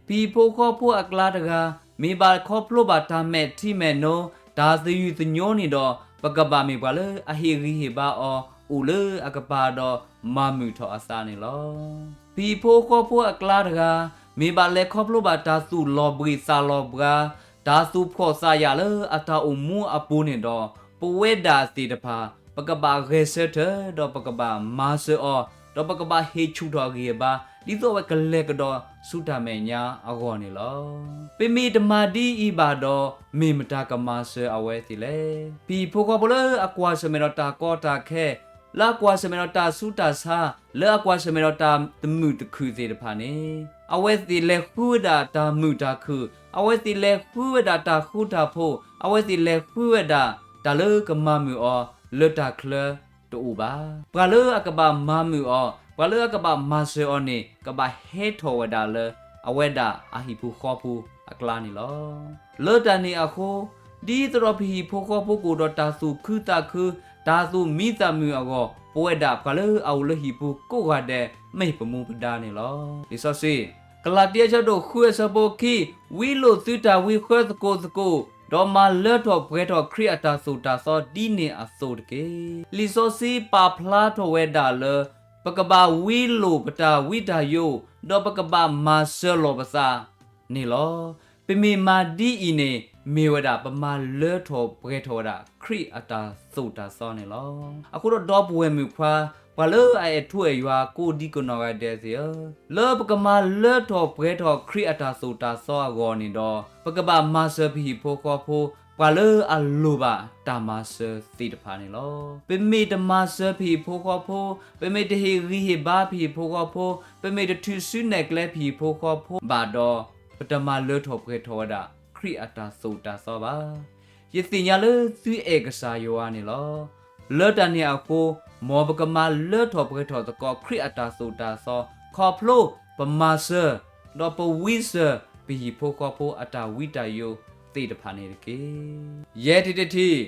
ပဟံၣ်ဖိဃီဖိအကျါတဂၤ မ့ၢ်ဘၣ်ခီဖျိဘၣ်တၢ်မဲာ်ထံမဲာ်နိ, တၢ်သယုၢ်သညိန့ၣ်ဒီး ပကဘၣ်မ့ၢ်ပှၤလၢအဟ့ၣ်ဂံၢ်ဟ့ၣ်ဘါအီၤ အိၣ်လၢအကပၤဒီးမၤမုာ်ထီၣ်အသးန့ၣ်လီၤ. ပဟံၣ်ဖိဃီဖိအကျါတဂၤ မ့ၢ်ဘၣ်လဲၤခီဖျိဘၣ်တၢ်သူၣ်လီၤဘှံးသးလီၤဘှါ, တၢ်သူၣ်ဖှီၣ်သးယာ်လၢအတၢ်အိၣ်မူအပူၤန့ၣ်ဒီး ပဝဲဒၣ်သ့ၣ်တဖၣ် ပကဘၣ်ဂဲၤဆၢထၢၣ် ဒီးပကဘၣ်မၤစၢၤအီၤ, ဒီးပကဘၣ်ဟ့ၣ်ဆူၣ်ထီၣ်အဂံၢ်အဘါ ဒ်သိးအဝဲကလဲၤကဒီးဆူတၢ်မဲာ်ညါအဂီၢ်န့ၣ်လီၤ. ပမ့ၢ်တမၤဒ်အံၤဘၣ်ဒီး မ့ၢ်မတၤကမၤစၢၤအဝဲသ့ၣ်လဲၣ်. ပဟံၣ်ဖိဃီဖိလၢအကွၢ်ဆၢၣ်မဲာ်ဒီးတၢ်ကီတၢ်ခဲ, လၢအကွၢ်ဆၢၣ်မဲာ်ဒီးတၢ်ဆူးတၢ်ဆါ, လၢအကွၢ်ဆၢၣ်မဲာ်ဒီးတၢ်တမုာ်တခုၣ်သ့ၣ်တဖၣ်န့ၣ်, အဝဲသ့ၣ်လဲၤဃုဝဲဒၣ်တၢ်မုာ်တၢ်ခုၣ်, အဝဲသ့ၣ်လဲၤဃုဝဲဒၣ်တၢ်ဃူတၢ်ဖိး, အဝဲသ့ၣ်လဲၤဃုဝဲဒၣ်တၢ်လၢကမၤမုာ်အီၤလၢတၢ်ချၢတအိၣ်ဘၣ်. ပှၤလၢအကဘၣ်မၤမုာ်အီၤ, ပှၤလၢအကဘၣ်မၤစၢၤအီၤန့ၣ် ကဘၣ်ဟဲထီၣ်ဝဲဒၣ်လၢ အဝဲဒၣ်အဟံၣ်ဖိဃီဖိအကျါန့ၣ်လီၤ. လၢတၢ်န့ၣ်အဃိ, ဒ်သိးဒီးပဟံၣ်ဖိဃီဖိကအိၣ်ဒီးတၢ်သူၣ်ခုသးခု, တၢ်သူၣ်မံသးမုာ်အဂီၢ်, ပဝဲဒၣ်ပှၤလၢအအိၣ်လၢဟံၣ်ပူၤကိးဂၤဒဲး မ့ၢ်ပမူပဒါန့ၣ်လီၤ. လံာ်စီဆှံ, ကလၤတံ အဆၢဒိၣ်ဃု အဆၢဖိခံ, ဝံလိာ်သုတၢ်ဝံဃၢသကိးသကိး, ဒီးမၤလၢထီၣ်ပှဲၤထီၣ်ခရံာ်အတၢ်သိၣ်တၢ်သီဒ်န့ၣ်အသိးတက့ၢ်. လံာ်စီဆှံပာ်ဖျါထီၣ်ဝဲဒၣ်လၢ ပကဘၣ်ဝံလိာ်ပတၢ်ဝံတၢ်ယိာ်, ဒီးပကဘၣ်မၤစၢၤလီၤပသးန့ၣ်လီၤ. ပမ့ၢ်မၤဒ်အံၤန့ၣ် မ့ၢ်ဝဲဒၣ်ပမၤလၢထီၣ်ပှဲၤထီၣ်ဝဲဒၣ်ခရံာ်အတၢ်သိၣ်တၢ်သီန့ၣ်လီၤ. အဃိဒီးဒီပုၢ်ဝဲၢ်မုၣ်ခွါ, ပှၤလၢအအဲၣ်ထူအဲၣ်ယွၤကိးဒံကနီၢ်ဂၤဒဲးသ့ၣ်ဧၢ, လၢပကမၤလၢထီၣ်ပှဲၤထီၣ်ခရံာ်အတၢ်သိၣ်တၢ်သီအဂီၢ်န့ၣ်ဒီး, ပကဘၣ်မၤစၢၤပဟံၣ်ဖိဃီဖိ ပှၤလၢအလိၣ်ဘၣ်တၢ်မၤစၢၤသ့ၣ်တဖၣ်န့ၣ်လီၤ. ပမ့ၢ်တမၤစၢၤပဟံၣ်ဖိဃီဖိ, ပမ့ၢ်တဟ့ၣ်ဂံၢ်ဟ့ၣ်ဘါပဟံၣ်ဖိဃီဖိ, ပမ့ၢ်တထုးစုနဲၣ်ကျဲပဟံၣ်ဖိဃီဖိဘၣ်ဒီး, ပတမၤလၢထီၣ်ပှဲၤထီၣ်ဝဲဒၣ်ခရံာ်အတၢ်သိၣ်တၢ်သီဘၣ်. ယသ့ၣ်ညါလၢသုအဲၣ်ကစၢ်ယွၤန့ၣ်လီၤ. လၢတၢ်န့ၣ်အဃိ, မ်ပကမၤလၢထီၣ်ပှဲၤထီၣ်သကိးခရံာ်အတၢ်သိၣ်တၢ်သီ, ခီဖျိပမၤစၢၤ, ဒီးပဝံစၢၤ ပဟံၣ်ဖိဃီဖိအတၢ်ဝံတၢ်ယိာ်သ့ၣ်တဖၣ်န့ၣ်တက့ၢ်. ယဲၢ်ထံၣ်တထံၣ်,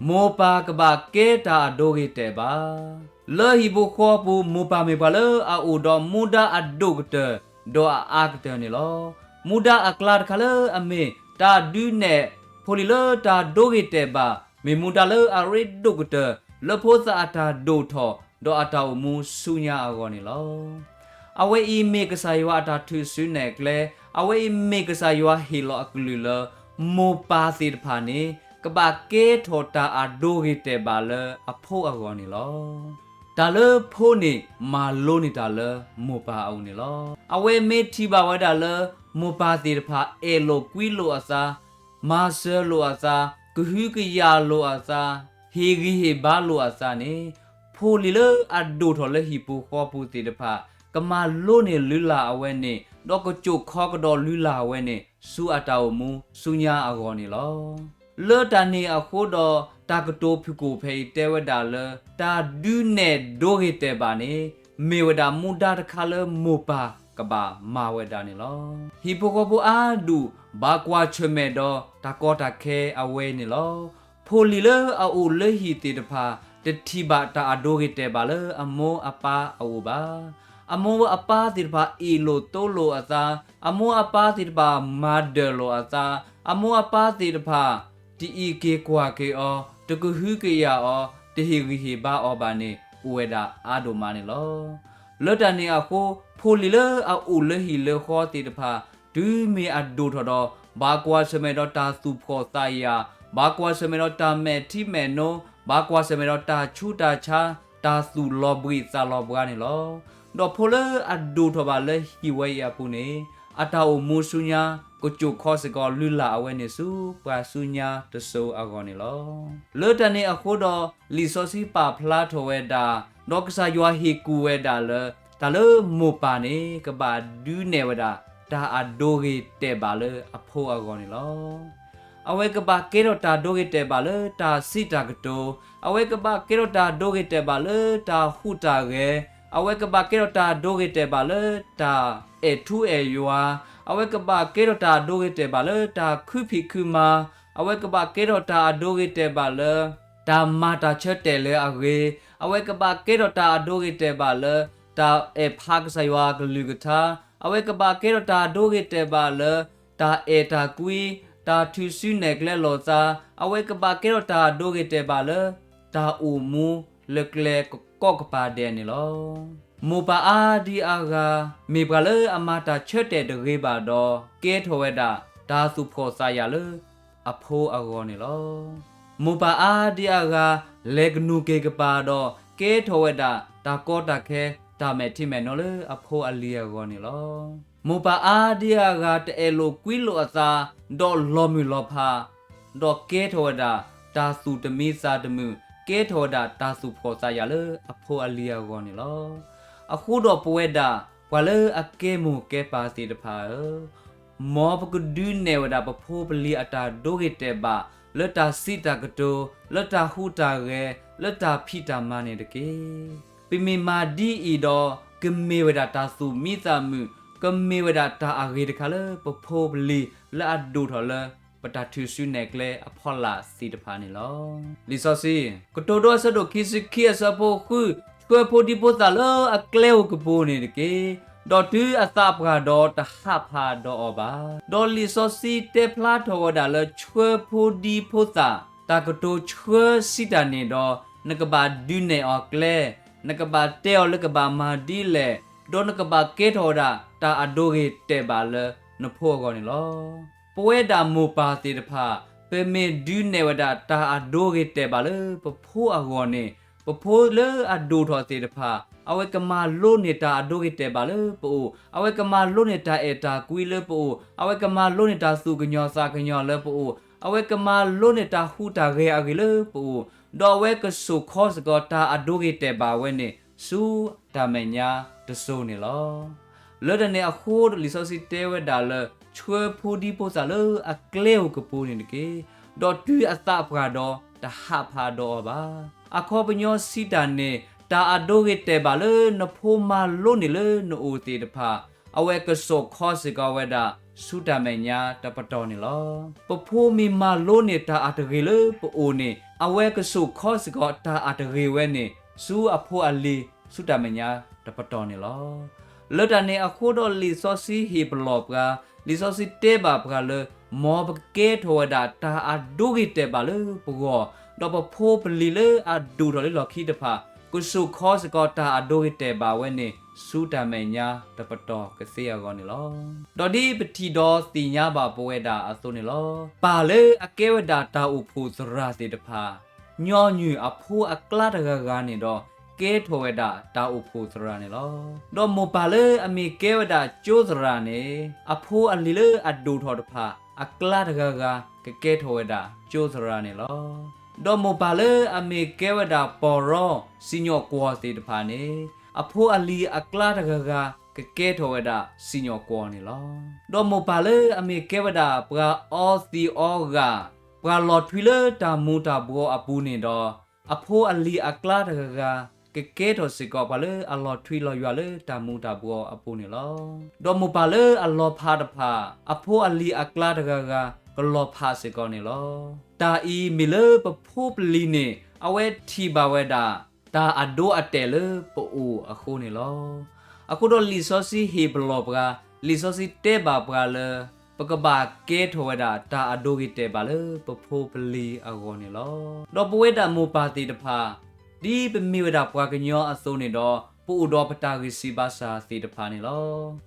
မိၢ်ပၢ်ကဘၣ်ကဲတၢ်အဒိဂ့ၤတဲာ်ဘၣ်. လၢဟံၣ်ဖိဃီပူၤ မိၢ်ပၢ်မ့ၢ်ပှၤလၢအအိၣ်ဒီးမူဒါအဒိၣ်ကတၢၢ် ဒီးအအါကတၢၢ်န့ၣ်လီၤ. မူဒါအကျါတခါလၢအမ့ၢ် တၢ်ဒုးနဲၣ်ဖိလံၤလၢတၢ်ဒိဂ့ၤတဲာ်ဘၣ် မ့ၢ်မူဒါလၢအရ့ဒိၣ်ကတၢၢ် လၢဖိသၣ်အတၢ်ဒိၣ်ထီၣ် ဒီးအတၢ်အိၣ်မူဆူညါအဂီၢ်န့ၣ်လီၤ. အဝဲအံၤမ့ၢ်ကစၢ်ယွၤအတၢ်ထုးစုနဲၣ်ကျဲ, အဝဲအံၤမ့ၢ်ကစၢ်ယွၤဟ့ၣ်လီၤအကလုၢ်လၢ မိၢ်ပၢ်သ့ၣ်တဖၣ်န့ၣ် ကဘၣ်ကဲထီၣ်တၢ်အဒိဂ့ၤတဲာ်ဘၣ်လၢအဖိအဂီၢ်န့ၣ်လီၤ. တၢ်လၢဖိန့ၣ် မၤလိန့ၢ်တၢ်လၢမိၢ်ပၢ်အအိၣ်န့ၣ်လီၤ. အဝဲမ့ၢ်ထံၣ်ဘၣ်ဝဲဒၣ်လၢ မိၢ်ပၢ်သ့ၣ်တဖၣ် အဲၣ်လိာ်ကွံလိာ်အသး, မၤစၢၤလိာ်အသး, ကဟုကယာ်လိာ်အသး, ဟ့ၣ်ဂံၢ်ဟ့ၣ်ဘါလိာ်အသးန့ၣ်, ဖိလံၤလၢအဒိၣ်ထီၣ်လၢဟံၣ်ပူၤဃီပူၤသ့ၣ်တဖၣ် ကမၤလိန့ၢ်လုၢ်လၢ်အဝဲန့ၣ်, ဒီးကစိာ်ခီကဒီးလုၢ်လၢ်အဝဲန့ၣ် ဆူအတၢ်အိၣ်မူဆူညါအဂီၢ်န့ၣ်လီၤ. လၢတၢ်န့ၣ်အဃိဒီး တၢ်ကတိၤဖုၣ်ကိာ်ဖဲအံၤတဲဝဲဒၣ်လၢ တၢ်ဒုးနဲၣ်ဒိဂ့ၤတဲာ်ဘၣ်န့ၣ် မ့ၢ်ဝဲဒၣ်မူဒါတခါလၢမိၢ်ပၢ်ကဘၣ်မၤဝဲဒၣ်န့ၣ်လီၤ. ဟံၣ်ဖိဃီဖိအါဒူၣ် ဘၣ်ကွၢ်ဆၢၣ်မဲာ်ဒီးတၢ်ကီတၢ်ခဲအဝဲန့ၣ်လီၤ. ဖိလံၤလၢအအိၣ်လၢဟံၣ်သ့ၣ်တဖၣ် တထံၣ်ဘၣ်တၢ်အဒိဂ့ၤတဲာ်ဘၣ်လၢအမိၢ်အပၢ်အအိၣ်ဘၣ်. အမိၢ်အပၢ်သ့ၣ်တဖၣ်အ့ၣ်လိာ်သိလိာ်အသး, အမိၢ်အပၢ်သ့ၣ်တဖၣ်မၤဒၢၣ်လိာ်အသး, အမိၢ်အပၢ်သ့ၣ်တဖၣ် တအံးက့ၤကွၢ်က့ၤအီၤ, တကဟုကယာ်အီၤ, တဟ့ၣ်ဂံၢ်ဟ့ၣ်ဘါအီၤဘၣ်န့ၣ် အိၣ်ဝဲဒၣ်အါဒိၣ်မးန့ၣ်လီၤ. လၢတၢ်န့ၣ်အဃိ ဖိလံၤလၢအအိၣ်လၢဟံၣ်လၢဃီသ့ၣ်တဖၣ် တုၤမ့ၢ်အဒိၣ်ထီၣ်ဒီး ဘၣ်ကွၢ်ဆၢၣ်မဲာ်ဒီးတၢ်သူၣ်ဖှီၣ်သးယာ်, ဘၣ်ကွၢ်ဆၢၣ်မဲာ်ဒီးတၢ်မဲာ်ထံမဲာ်နိ, ဘၣ်ကွၢ်ဆၢၣ်မဲာ်ဒီးတၢ်ဆူးတၢ်ဆါ, တၢ်သူၣ်လီၤဘှံးသးလီၤဘှါန့ၣ်လီၤ. ဒီးဖိလၢအဒိၣ်ထီၣ်ဘၣ်လၢဟံၣ်ဝဲအံၤအပူၤန့ၣ် အတၢ်အိၣ်မူဆူညါ ကစိာ်ခီစ့ၢ်ကီးလုၢ်လၢ်အဝဲန့ၣ်ဆူ ပှၤဆူညါတစိၤအဂီၢ်န့ၣ်လီၤ. လၢတၢ်န့ၣ်အဃိဒီး လံာ်စီဆှံပာ်ဖျါထီၣ်ဝဲဒၣ်, ဒီးကစၢ်ယွၤဟ့ၣ်ကူၣ်ဝဲဒၣ်လၢ တၢ်လၢမိၢ်ပၢ်န့ၣ် ကဘၣ်ဒုးနဲၣ်ဝဲဒၣ် တၢ်အဒိဂ့ၤတဲာ်ဘၣ်လၢအဖိအဂီၢ်န့ၣ်လီၤ. အဝဲကဘၣ်ကဲထီၣ်တၢ်ဒိဂ့ၤတဲာ်ဘၣ်လၢတၢ်စံးတၢ်ကတိၤ, အဝဲကဘၣ်ကဲထီၣ်တၢ်ဒိဂ့ၤတဲာ်ဘၣ်လၢတၢ်ဟူးတၢ်ဂဲၤ, အဝဲကဘၣ်ကဲထီၣ်တၢ်ဒိဂ့ၤတဲာ်ဘၣ်လၢတၢ်အဲၣ်ထူအဲၣ်ယွၤ, အဝဲကဘၣ်ကဲထီၣ်တၢ်ဒိဂ့ၤတဲာ်ဘၣ်လၢတၢ်ခုဖံးခုမၤ, အဝဲကဘၣ်ကဲထီၣ်တၢ်အဒိဂ့ၤတဲာ်ဘၣ်လၢ တၢ်မၤတၢ်ဆၢတဲာ်လၢအဂ့ၤ, အဝဲကဘၣ်ကဲထီၣ်တၢ်အဒိဂ့ၤတဲာ်ဘၣ်လၢ တၢ်အဲၣ်ဖးကစၢ်ယွၤကလုၢ်ကထါ, အဝဲကဘၣ်ကဲထီၣ်တၢ်အဒိဂ့ၤတဲာ်ဘၣ်လၢ တၢ်အဲၣ်တၢ်ကွံ, တၢ်ထုးစုနဲၣ်ကျဲလိာ်သး, အဝဲကဘၣ်ကဲထီၣ်တၢ်အဒိဂ့ၤတဲာ်ဘၣ်လၢ တၢ်အိၣ်မူလၢကျဲကကိးကပၤဒဲးန့ၣ်လီၤ. မိၢ်ပၢ်အါဒံအါဂၤ မ့ၢ်ပှၤလၢအမၤတၢ်ဆၢတဲာ်တဂ့ၤဘၣ်ဒီး ကဲထီၣ်ဝဲဒၣ်တၢ်သူၣ်ဖှီၣ်သးယာ်လၢအဖိအဂီၢ်န့ၣ်လီၤ. မိၢ်ပၢ်အါဒံအါဂၤ လဲၤကနူၤက့ၤကပၤဒီး ကဲထီၣ်ဝဲဒၣ်တၢ်ကီတၢ်ခဲ တၢ်မဲာ်ထံမဲာ်နိလၢအဖိအလံၤအဂီၢ်န့ၣ်လီၤ. မိၢ်ပၢ်အါဒံအါဂၤ တအဲၣ်လိာ်ကွံလိာ်အသး ဒီးလီၤမုၢ်လီၤဖး ဒီးကဲထီၣ်ဝဲဒၣ်တၢ်သူၣ်တမံသးတမုာ်, ကဲထီၣ်ဝဲဒၣ်တၢ်သူၣ်ဖှီၣ်သးယာ်လၢအဖိအလံၤအဂီၢ်န့ၣ်လီၤ. အဃိဒီးပဝဲဒၣ် ပှၤလၢအကဲမိၢ်ကဲပၢ်သ့ၣ်တဖၣ်ဧၢ, မ်ပကဒုးနဲၣ်ဝဲဒၣ်ပဖိပလံၤအတၢ်ဒိဂ့ၤတဲာ်ဘၣ် လၢတၢ်စံးတၢ်ကတိၤ, လၢတၢ်ဟူးတၢ်ဂဲၤ, လၢတၢ်ဖံးတၢ်မၤန့ၣ်တက့ၢ်. ပမ့ၢ်မၤဒ်အံၤဒီး ကမ့ၢ်ဝဲဒၣ်တၢ်သူၣ်မံသးမုာ်, ကမ့ၢ်ဝဲဒၣ်တၢ်အဂ့ၤတခါလၢပဖိပလံၤလၢအဒိၣ်ထီၣ်လၢ ပတၢ်ထုးစုနဲၣ်ကျဲအဖီလာ်သ့ၣ်တဖၣ်န့ၣ်လီၤ. လံာ်စီဆှံ ကတိၤဒိအဆၢဒိၣ်ခံဆံခံအဆၢဖိဃု, ဆှၢဖိဒံဖိသၣ်လၢအကျဲဧိၤကပူၤန့ၣ်တက့ၢ်. ဒီးတုၤအသးပှၢ်ဒီးတဟးဖးဒီးအီၤဘၣ်. ဒီးလံာ်စီဆှံတဲဖျါထီၣ်ဝဲဒၣ်လၢဆှၢဖိဒံဖိသၣ်, တၢ်ကတိၤဆှၢစံးတၢ်န့ၣ်ဒီး နကဘၣ်ဒုးနဲၣ်အီၤကျဲ, နကဘၣ်တဲအီၤလၢကဘၣ်မၤဒ်လဲၣ်, ဒီးနကဘၣ်ကဲထီၣ်ဝဲဒၣ်တၢ်အဒိဂ့ၤတဲာ်ဘၣ်လၢနဖိအဂီၢ်န့ၣ်လီၤ. ပဝဲဒၣ်မိၢ်ပၢ်သ့ၣ်တဖၣ် ပမ့ၢ်ဒုးနဲၣ်ဝဲဒၣ်တၢ်အဒိဂ့ၤတဲာ်ဘၣ်လၢပဖိအဂီၢ်န့ၣ်, ပဖိလၢအဒိၣ်ထီၣ်သ့ၣ်တဖၣ် အဝဲကမၤလိန့ၢ်တၢ်အဒိဂ့ၤတဲာ်ဘၣ်လၢပအိၣ်, အဝဲကမၤလိန့ၢ်တၢ်အဲၣ်တၢ်ကွံလၢပအိၣ်, အဝဲကမၤလိန့ၢ်တၢ်သူၣ်ကညီၤသးကညီၤလၢပအိၣ်, အဝဲကမၤလိန့ၢ်တၢ်ဟူးတၢ်ဂဲၤအဂ့ၢ်လၢပအိၣ်, ဒီးအဝဲကစိာ်ခီစ့ၢ်ကီးတၢ်အဒိဂ့ၤတဲာ်ဘၣ်ဝဲန့ၣ် ဆူတၢ်မဲာ်ညါတစိၤန့ၣ်လီၤ. လၢတၢ်န့ၣ်အဃိ လံာ်စီဆှံတဲဝဲဒၣ်လၢ ဆှၢဖိဒံဖိသၣ်လၢအကျဲဧိၤကပူၤန့ၣ်တက့ၢ်. ဒီးတုၤအသးပှၢ်ဒီးတဟးဖးဒီးအီၤဘၣ်. အခီပညီစံးတၢ်န့ၣ် တၢ်အဒိဂ့ၤတဲာ်ဘၣ်လၢနဖိမၤလိန့ၢ်လၢနအိၣ်သ့ၣ်တဖၣ် အဝဲကစိာ်ခီစ့ၢ်ကီးဝဲဒၣ် ဆူတၢ်မဲာ်ညါတပတီၢ်န့ၣ်လီၤ. ပဖိမ့ၢ်မၤလိန့ၢ်တၢ်အတဂ့ၤလၢပအိၣ်န့ၣ် အဝဲကစိာ်ခီစ့ၢ်ကီးတၢ်အတဂ့ၤဝဲန့ၣ် ဆူအဖိအလံၤ ဆူတၢ်မဲာ်ညါတပတီၢ်န့ၣ်လီၤ. လၢတၢ်န့ၣ်အဃိဒီးလံာ်စီဆှံဟ့ၣ်ပလီၢ်ပှၤ, လံာ်စီဆှံတဲဘၣ်ပှၤလၢ မ်ပကကဲထီၣ်ဝဲဒၣ်တၢ်အဒိဂ့ၤတဲာ်ဘၣ်လၢပဂီၢ်, ဒီးပဖိပလံၤလၢအဒိၣ်ထီၣ်လၢလီၢ်ခံတဖၣ် ကစိာ်ခီစ့ၢ်ကီးတၢ်အဒိဂ့ၤတဲာ်ဘၣ်ဝဲန့ၣ် ဆူတၢ်မဲာ်ညါတပတီၢ်ကသ့အဂီၢ်န့ၣ်လီၤ. ဒီးဒ်ပထံၣ်ဒီးသ့ၣ်ညါဘၣ်ပဝဲဒၣ်အသိးန့ၣ်လီၤ. ပၢ်လၢအကဲဝဲဒၣ်တၢ်အိၣ်ဖှိၣ်သရၣ်သ့ၣ်တဖၣ် ညီနုၢ်အဖိအကျါတဂၤဂၤန့ၣ်ဒီး ကဲထီၣ်ဝဲဒၣ်တၢ်အိၣ်ဖှိၣ်သရၣ်န့ၣ်လီၤ. ဒီးမိၢ်ပၢ်လၢအမ့ၢ်ကဲဝဲဒၣ်ကၠိသရၣ်န့ၣ် အဖိအလံၤလၢအဒိၣ်ထီၣ်တဖၣ် အကျါတဂၤဂၤ ကကဲထီၣ်ဝဲဒၣ်ကၠိသရၣ်န့ၣ်လီၤ. ဒီးမိၢ်ပၢ်လၢအမ့ၢ်ကဲဝဲဒၣ်ပီၢ်ရီ စံၣ်ညီၣ်ကွီၢ်သ့ၣ်တဖၣ်န့ၣ် အဖိအလံၤအကျါတဂၤဂၤ ကကဲထီၣ်ဝဲဒၣ်စံၣ်ညီၣ်ကွီၢ်န့ၣ်လီၤ. ဒီးမိၢ်ပၢ်လၢအမ့ၢ်ကဲဝဲဒၣ်ပှၤအီသံးအီဂၤ, ပှၤလီၤထွံလၢတၢ်မူၤတၢ်ဘှီးအပူၤန့ၣ်ဒီး အဖိအလံၤအကျါတဂၤဂၤ ကကဲထီၣ်စ့ၢ်ကီးပှၤလၢအလီၤထွံလီၤယွၤလၢတၢ်မူၤတၢ်ဘှီးအပူၤန့ၣ်လီၤ. ဒီးမိၢ်ပၢ်လၢအလီၤဖးတဖၣ် အဖိအလံၤအကျါတဂၤဂၤ ကလီၤဖးစ့ၢ်ကီးန့ၣ်လီၤ. တၢ်အံၤမ့ၢ်လၢပဖိပလံၤန့ၣ် အဝဲထံၣ်ဘၣ်ဝဲဒၣ် တၢ်အဒိအတဲာ်လၢပအိၣ်အဃိန့ၣ်လီၤ. အဃိဒီးလံာ်စီဆှံဟ့ၣ်ပလီၢ်ပှၤ, လံာ်စီဆှံတဲဘၣ်ပှၤလၢ ပကဘၣ်ကဲထီၣ်ဝဲဒၣ်တၢ်အဒိဂ့ၤတဲာ်ဘၣ်လၢပဖိပလံၤအဂီၢ်န့ၣ်လီၤ. ဒီးပဝဲဒၣ်မိၢ်ပၢ်သ့ၣ်တဖၣ် ဒ်ပမ့ၢ်ဝဲဒၣ်ပှၤကညီအသိးန့ၣ်ဒီး ပအိၣ်ဒီးပတၢ်ဂံၢ်စၢ်ဘါစၢ်သ့ၣ်တဖၣ်န့ၣ်လီၤ.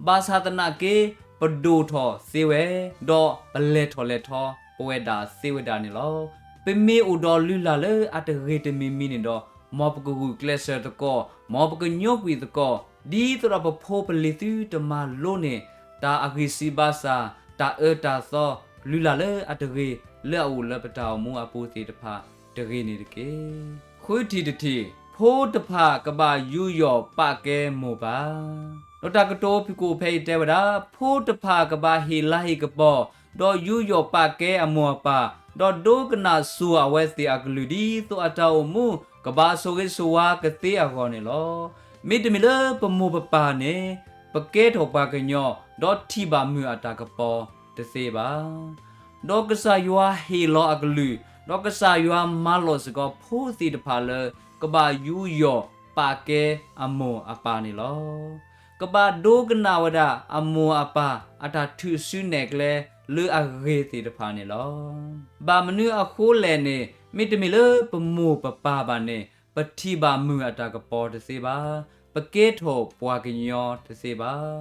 ဘၣ်ဆၣ်သနာ်က့ ပဒိၣ်ထီၣ်သ့ဝဲ, ဒီးပလဲၤထီၣ်လဲၤထီပဝဲဒၣ်သ့ဝဲဒၣ်န့ၣ်လီၤ. ပမ့ၢ်အိၣ်ဒီးလုၢ်လၢ်လၢအတဂ့ၤတမံၤမံၤန့ၣ်ဒီး မ်ပကဂုာ်ကျဲးစၢးသကိး, မ်ပကညိကွံာ်သကိး, ဒ်သိးဒီးပဖိပလံၤသုတမၤလိန့ၢ် တၢ်အဂံၢ်စၢ်ဘါစၢ်, တၢ်အၢတၢ်သီ, လုၢ်လၢ်လၢအတဂ့ၤ, လၢအအိၣ်လၢပတၢ်အိၣ်မူအပူၤသ့ၣ်တဖၣ်တဂ့ၤန့ၣ်တက့ၢ်. ဃုထံၣ်တထံၣ်, ဖိတဖၣ်ကဘၣ်ယူးယီၣ်ပာ်ကဲမိၢ်ပၢ် ဒီးတၢ်ကတိၤဖုၣ်ကိာ်ဖဲအံၤတဲဝဲဒၣ်, ဖိတဖၣ်ကဘၣ်ဟ့ၣ်လၤဟ့ၣ်ကပီၤ, ဒီးယူးယီၣ်ပာ်ကဲအမိၢ်အပၢ်, ဒီးဒိကနၣ်စိၤအဝဲသ့ၣ်အကလုၢ် ဒ်သိးအတၢ်အိၣ်မူကဘၣ်ဆိၣ်ဂ့ၤဆိၣ်ဝါကသ့အဂီၢ်န့ၣ်လီၤ. မ့တမ့ၢ်လၢပမိၢ်ပပၢ်န့ၣ် ပကဲထီၣ်ပှၤကညီ, ဒီးထံၣ်ဘၣ်မုၢ်အတၢ်ကပီၤတသ့ဘၣ်. ဒီးကစၢ်ယွၤဟ့ၣ်လီၤအကလုၢ်, ဒီးကစၢ်ယွၤမၤလိာ်စ့ၢ်ကီးဖိသ့ၣ်တဖၣ်လၢ ကဘၣ်ယူးယီၣ်ပာ်ကဲအမိၢ်အပၢ်န့ၣ်လီၤ. ကဘၣ်ဒိကနၣ်ဝဲဒၣ်အမိၢ်အပၢ်အတၢ်ထုးစုနဲၣ်ကျဲလၢအဂ့ၤသ့ၣ်တဖၣ်န့ၣ်လီၤ. ဘၣ်မနုၤအဃိလဲၣ်န့ၣ်, မ့တမ့ၢ်လၢပမိၢ်ပပၢ်ဘၣ်န့ၣ် ပထံၣ်ဘၣ်မုၢ်အတၢ်ကပီၤတသ့ဘၣ်, ပကဲထီၣ်ပှၤကညီတသ့ဘၣ်.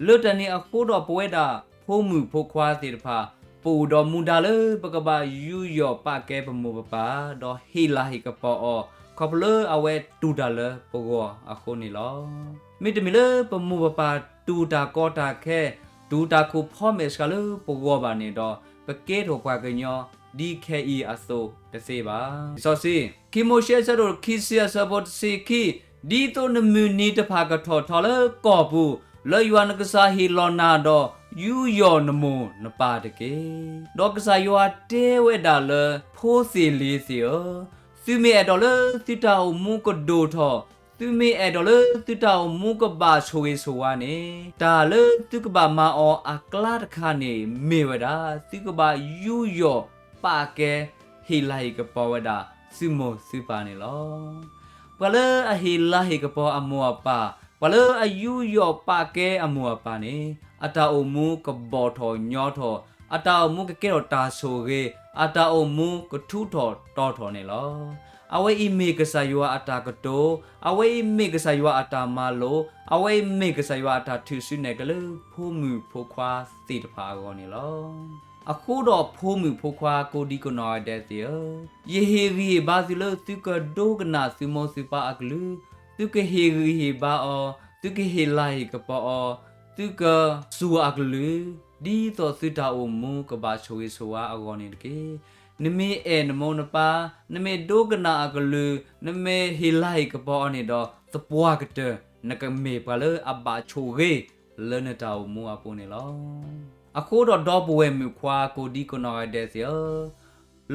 လၢတၢ်န့ၣ်အဃိဒီး ပဝဲဒၣ်ဖိမုၣ်ဖိခွါသ့ၣ်တဖၣ် ပအိၣ်ဒီးမူဒါလၢပကဘၣ်ယူးယီၣ်ပာ်ကဲပမိၢ်ပပၢ်, ဒီးဟ့ၣ်လၤဟ့ၣ်ကပီၤအီၤ, ခီဖျိလၢအဝဲတူၢ်တၢ်လၢပဂီၢ်အဃိန့ၣ်လီၤ. မ့တမ့ၢ်လၢပမိၢ်ပပၢ်တူၢ်တၢ်ကီတၢ်ခဲ, တူၢ်တၢ်ခိၣ်ဖီမဲာ်ဆှးလၢပဂီၢ်ဘၣ်န့ၣ်ဒီး, ပကဲထီၣ်ပှၤကညီဒ်ခဲအံၤအသိးတသ့ဘၣ်. လံာ်စီဆှံ, ခံမိၤၡ့အဆၢဒိၣ်ခံဆံအဆၢဖိတဆံခံ, ဒ်သိးနမုၢ်နံၤတဖၣ်ကထီၣ်ထီလၢကီၢ်ပူၤ, လၢယွၤနကစၢ်ဟ့ၣ်လီၤနၤဒီး, ယူးယီၣ်နမိၢ်နပၢ်တက့ၢ်. ဒီးကစၢ်ယွၤတဲဝဲဒၣ်လၢ ဖိသ့ၣ်လံၤသ့ၣ်ဧၢ, သုမ့ၢ်အဲၣ်ဒိးလၢသုတၢ်အိၣ်မူကဒိၣ်ထီၣ်, သုမ့ၢ်အဲၣ်ဒိးလၢသုတၢ်အိၣ်မူကဘၣ်ဆိၣ်ဂ့ၤဆိၣ်ဝါန့ၣ်, တၢ်လၢသုကဘၣ်မၤအီၤအကျါတခါန့ၣ် မ့ၢ်ဝဲဒၣ် သုကဘၣ်ယူးယီၣ်ပာ်ကဲ ဟ့ၣ်လၤဟ့ၣ်ကပီၤဝဲဒၣ်သုမိၢ်သုပၢ်န့ၣ်လီၤ. ပှၤလၢအဟ့ၣ်လၤဟ့ၣ်ကပီၤအမိၢ်အပၢ်, ပှၤလၢအယူးယီၣ်ပာ်ကဲအမိၢ်အပၢ်န့ၣ်, အတၢ်အိၣ်မူကဘီၣ်ထီၣ်ညီထီၣ်, အတၢ်အိၣ်မူကကဲထီၣ်တၢ်ဆိၣ်ဂ့ၤ, အတၢ်အိၣ်မူကထူးထီၣ်တီၤထီၣ်န့ၣ်လီၤ. အဝဲအံၤမ့ၢ်ကစၢ်ယွၤအတၢ်ကတိၤ, အဝဲအံၤမ့ၢ်ကစၢ်ယွၤအတၢ်မၤလိာ်, အဝဲအံၤမ့ၢ်ကစၢ်ယွၤအတၢ်ထုးစုနဲၣ်ကျဲလၢဖိမုၣ်ဖိခွါသ့ၣ်တဖၣ်အဂီၢ်န့ၣ်လီၤ. အဃိဒီးဖိမုၣ်ဖိခွါကိးဒံကနီၢ်ဂၤဒဲးသ့ၣ်ဧၢ, ယဟ့ၣ်ဂံၢ်ဟ့ၣ်ဘါသုလၢသုကဒိကနၣ်သုမိၢ်သုပၢ်အကလုၢ်, သုကဟ့ၣ်ဂံၢ်ဟ့ၣ်ဘါအီၤ, သုကဟ့ၣ်လၤဟ့ၣ်ကပီၤအီၤ, သုကစူၢ်အကလုၢ်, ဒ်သိးသုတၢ်အိၣ်မူကဘၣ်ဆိၣ်ဂ့ၤဆိၣ်ဝါအဂီၢ်န့ၣ်တက့ၢ်. နမ့ၢ်အဲၣ်နမိၢ်နပၢ်, နမ့ၢ်ဒိကနၣ်အကလုၢ်, နမ့ၢ်ဟ့ၣ်လၤဟ့ၣ်ကပီၤအီၤန့ၣ်ဒီး သပှၢ်ကတၢၢ် နကမ့ၢ်ပှၤလၢအဘၣ်ဆိၣ်ဂ့ၤလၢနတၢ်အိၣ်မူအပူၤန့ၣ်လီၤ. အဃိဒီးဒီပုၢ်ဝဲၢ်မုၣ်ခွါကိးဒံကနီၢ်ဂၤဒဲးသ့ၣ်ဧၢ,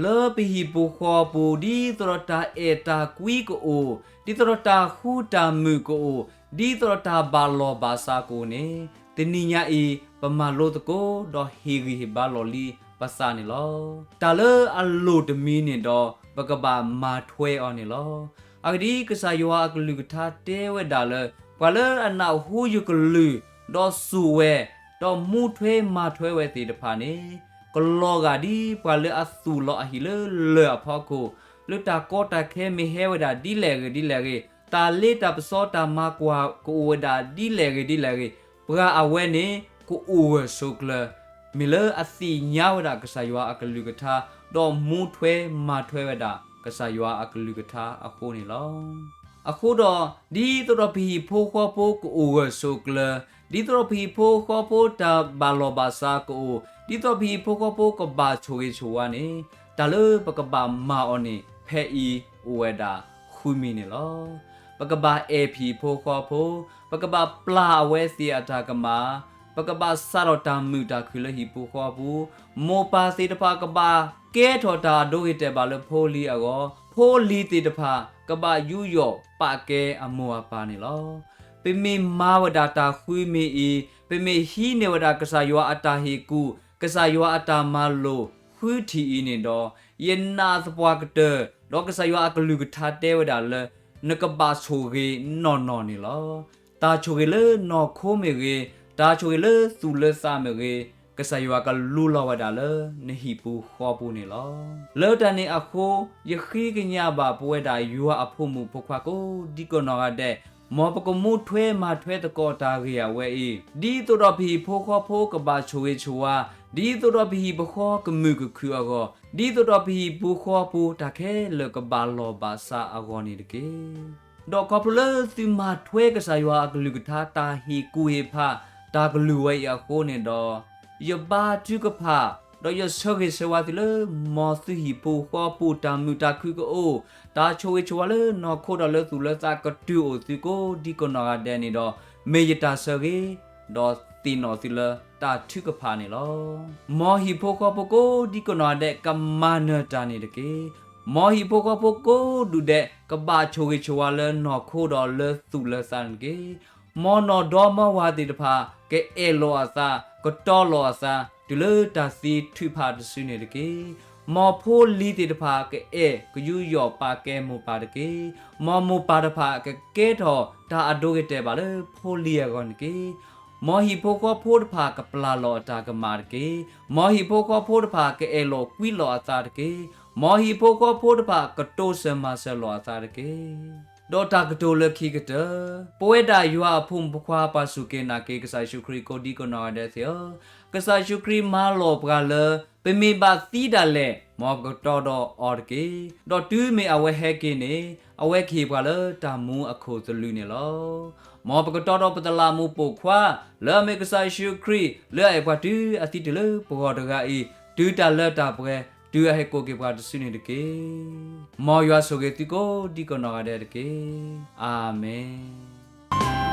လၢပဟံၣ်ပူၤဃီပူၤ ဒ်သိးဒီးတၢ်အဲၣ်တၢ်ကွံကအိၣ်, ဒ်သိးဒီးတၢ်ဃူတၢ်မုာ်ကအိၣ်, ဒ်သိးဒီးတၢ်ဘၣ်လီၢ်ဘၣ်စးကအိၣ်န့ၣ်, တနံၤညါအံၤ ပမၤလိသကိး ဒီးဟ့ၣ်ဂံၢ်ဟ့ၣ်ဘါလီၢ်လံပသးန့ၣ်လီၤ. တၢ်လၢအလိၣ်တမံၤန့ၣ်ဒီး ပကဘၣ်မၤထွဲအီၤန့ၣ်လီၤ. အဂ့ၢ်ဒ်အံၤ, ကစၢ်ယွၤအကလုၢ်ကထါတဲဝဲဒၣ်လၢ ပှၤလၢအနၢ်ဟူယကလုၢ်, ဒီးစူၢ်ဝဲ, ဒီးမူထွဲမၤထွဲဝဲသ့ၣ်တဖၣ်န့ၣ်, ကလီၤဂာ်ဒ်ပှၤလၢအသူၣ်လီၤအဟံၣ်လၢလၢၢ်အဖီခိၣ်, လၢတၢ်ကီတၢ်ခဲမ့ၢ်ဟဲဝဲဒၣ်ဒ်လဲၣ်ဂ့ၤဒ်လဲၣ်ဂ့ၤ, တၢ်လ့တၢ်ပစီတၢ်မၤကွၢ်ကအိၣ်ဝဲဒၣ်ဒ်လဲၣ်ဂ့ၤဒ်လဲၣ်ဂ့ၤ, ပှၤအဝဲန့ၣ် ကအိၣ်ဂၢၢ်ဆိးကျၢၤ မ့ၢ်လၢအသ့ၣ်ညါဝဲဒၣ်ကစၢ်ယွၤအကလုၢ်ကထါ, ဒီးမူထွဲမၤထွဲဝဲဒၣ်ကစၢ်ယွၤအကလုၢ်ကထါအဃိန့ၣ်လီၤ. အဃိဒီး, ဒ်သိးဒီးပဟံၣ်ဖိဃီဖိကအိၣ်ဂၢၢ်ဆိးကျၢၤ, ဒ်သိးဒီးပဟံၣ်ဖိဃီဖိတၢ်ဘၣ်လီၢ်ဘၣ်စးကအိၣ်, ဒ်သိးဒီးပဟံၣ်ဖိဃီဖိကဘၣ်ဆိၣ်ဂ့ၤဆိၣ်ဝါန့ၣ်, တၢ်လၢပကဘၣ်မၤအီၤန့ၣ် ဖဲအံၤအိၣ်ဝဲဒၣ်ဃုမံၤန့ၣ်လီၤ. ပကဘၣ်အဲၣ်ပဟံၣ်ဖိဃီဖိ, ပကဘၣ်ပျၢ်အဝဲသ့ၣ်အတၢ်ကမၣ်, ပကဘၣ်စးထီၣ်တၢ်မုာ်တၢ်ခုၣ်လၢဟံၣ်ပူၤဃီပူၤ, မိၢ်ပၢ်သ့ၣ်တဖၣ်ကဘၣ်ကဲထီၣ်တၢ်အဒိဂ့ၤတဲာ်ဘၣ်လၢဖိလံၤအဂီၢ်, ဖိလံၤသ့ၣ်တဖၣ်ကဘၣ်ယူးယီၣ်ပာ်ကဲအမိၢ်အပၢ်န့ၣ်လီၤ. ပမ့ၢ်မၤဝဲဒၣ်တၢ်ဃုမံၤအံၤ, ပမ့ၢ်ဟံးန့ၢ်ဝဲဒၣ်ကစၢ်ယွၤအတၢ်ဟ့ၣ်ကူၣ်, ကစၢ်ယွၤအတၢ်မၤလိာ်ဃုထံၣ်အံၤန့ၣ်ဒီး, ယနာ်သပှၢ်ကတၢၢ်, ဒီးကစၢ်ယွၤအကလုၢ်ကထါတဲဝဲဒၣ်လၢ နကဘၣ်ဆိၣ်ဂ့ၤနီၢ်နီၢ်န့ၣ်လီၤ. တၢ်ဆိၣ်ဂ့ၤလၢနီၢ်ခိမ့ၢ်ဂ့ၤ, တၢ်ဆိၣ်ဂ့ၤလၢသူၣ်လၢသးမ့ၢ်ဂ့ၤ, ကစၢ်ယွၤကလူလီၤဝဲဒၣ်လၢနဟံၣ်ပူၤဃီပူၤန့ၣ်လီၤ. လၢတၢ်န့ၣ်အဃိ, ယဃ့ကညးဘၣ်ပဝဲဒၣ်ယွၤအဖိမုၣ်ဖိခွါကိးဒံကနီၢ်ဂၤဒဲး, မ်ပကမူထွဲမၤထွဲသကိးတၢ်ဂ့ၢ်အဝဲအံၤ, ဒ်သိးဒီးပဟံၣ်ဖိဃီဖိကဘၣ်ဆိၣ်ဂ့ၤဆိၣ်ဝါ, ဒ်သိးဒီးပဟံၣ်ပဃီကမုာ်ကခုၣ်အဂီၢ်, ဒ်သိးဒီးပဟံၣ်ပူၤဃီပူၤတၢ်ခဲလၢာ်ကဘၣ်လီၢ်ဘၣ်စးအဂီၢ်န့ၣ်တက့ၢ်. ဒီးခီဖျိလၢသုမၤထွဲကစၢ်ယွၤအကလုၢ်ကထါတၢ်ဟ့ၣ်ကူၣ်ဟ့ၣ်ဖး, တၢ်ကလုၢ်ဝဲအံၤအဃိန့ၣ်ဒီး, ယဘါထုကဖၣ်, ဒီးယဆၢဂ့ၤဆၢဝါသုလၢ မ်သုဟံၣ်ဖိဃီဖိတၢ်မုာ်တၢ်ခုကအိၣ်, တၢ်ဆိၣ်ဂ့ၤဆိၣ်ဝါလၢနီၢ်ခိဒီးလၢသူၣ်လၢသးကတုၤအိၣ်သုကိးဒံကိးနီၢ်ဂၤဒဲးန့ၣ်ဒီး, မ့ၢ်ယတၢ်ဆၢဂ့ၤ, ဒီးသ့ၣ်နီၣ်သုလၢတၢ်ထုကဖၣ်န့ၣ်လီၤ. မ်ဟံၣ်ဖိဃီဖိကိးဒံကိးနီၢ်ဂၤဒဲးကမၤနၢၤတၢ်န့ၣ်တက့ၢ်. မ်ဟံၣ်ဖိဃီဖိကိးဒူၣ်ဒဲး ကဘၣ်ဆိၣ်ဂ့ၤဆိၣ်ဝါလၢနီၢ်ခိဒီးလၢသူၣ်လၢသးန့ၣ်တက့ၢ်. မ်နီၢ်ဒီမါဝၤသ့ၣ်တဖၣ် ကအဲၣ်လိာ်အသး, ကတီလိာ်အသး, တုၤလၢတၢ်သံထုးဖးတစုန့ၣ်တက့ၢ်. မ်ဖိလံၤသ့ၣ်တဖၣ် ကအဲၣ်ကယူးယီၣ်ပာ်ကဲမိၢ်ပၢ်တက့ၢ်. မ်မိၢ်ပၢ်တဖၣ် ကကဲထီၣ်တၢ်အဒိအတဲာ်ဘၣ်လၢဖိလံၤအဂီၢ်န့ၣ်တက့ၢ်. မ်ဟံၣ်ဖိဃီဖိတဖၣ် ကပျၢ်လိာ်အတၢ်ကမၣ်တက့ၢ်. မ်ဟံၣ်ဖိဃီဖိတဖၣ် ကအဲၣ်လိာ်ကွံလိာ်အသးတက့ၢ်. မ်ဟံၣ်ဖိဃီဖိတဖၣ် ကတိစၢၤမၤစၢၤလိာ်အသးတက့ၢ်. ဒီးတၢ်ကတိၤလၢခံကတၢၢ်, ပဝဲဒၣ်ယွၤအဖိမုၣ်ဖိခွါ ပာ်ဆူၣ်က့ၤနာ်က့ၤ ကစၢ်ယ့ၣ်ၡူးခရံာ်ကိးဒံကိးနီၢ်ဂၤဒဲးသ့ၣ်ဧၢ, ကစၢ်ယ့ၣ်ၡူးခရံာ်မၢလီၤပှၤလၢ ပမ့ၢ်ဘၣ်သံဒၣ်လဲာ် မ်ပကတီဒီးအီၤတက့ၢ်. ဒီးတုၤမ့ၢ်အဝဲဟဲက့ၤန့ၣ် အဝဲကဟ့ၣ်ပှၤလၢတၢ်မူအခိၣ်သလုးန့ၣ်လီၤ. မ်ပကတီဒီးပတလးမူးပိာ်ခွါ လၢအမ့ၢ်ကစၢ်ယ့ၣ်ၡူးခရံာ် လၢအအဲၣ်ပှၤတုၤအသံတုၤလၢပဂီၢ်တဂၤအံၤ, တုၤတၢ်လၢတၢ်ပှဲၤ, တုၤအဟဲကိးက့ၤပှၤတစုန့ၣ်တက့ၢ်. မ်ယွၤဆိၣ်ဂ့ၤသုကိးဒံကိးနီၢ်ဂၤဒဲးတက့ၢ်. အၤမ့ၣ်.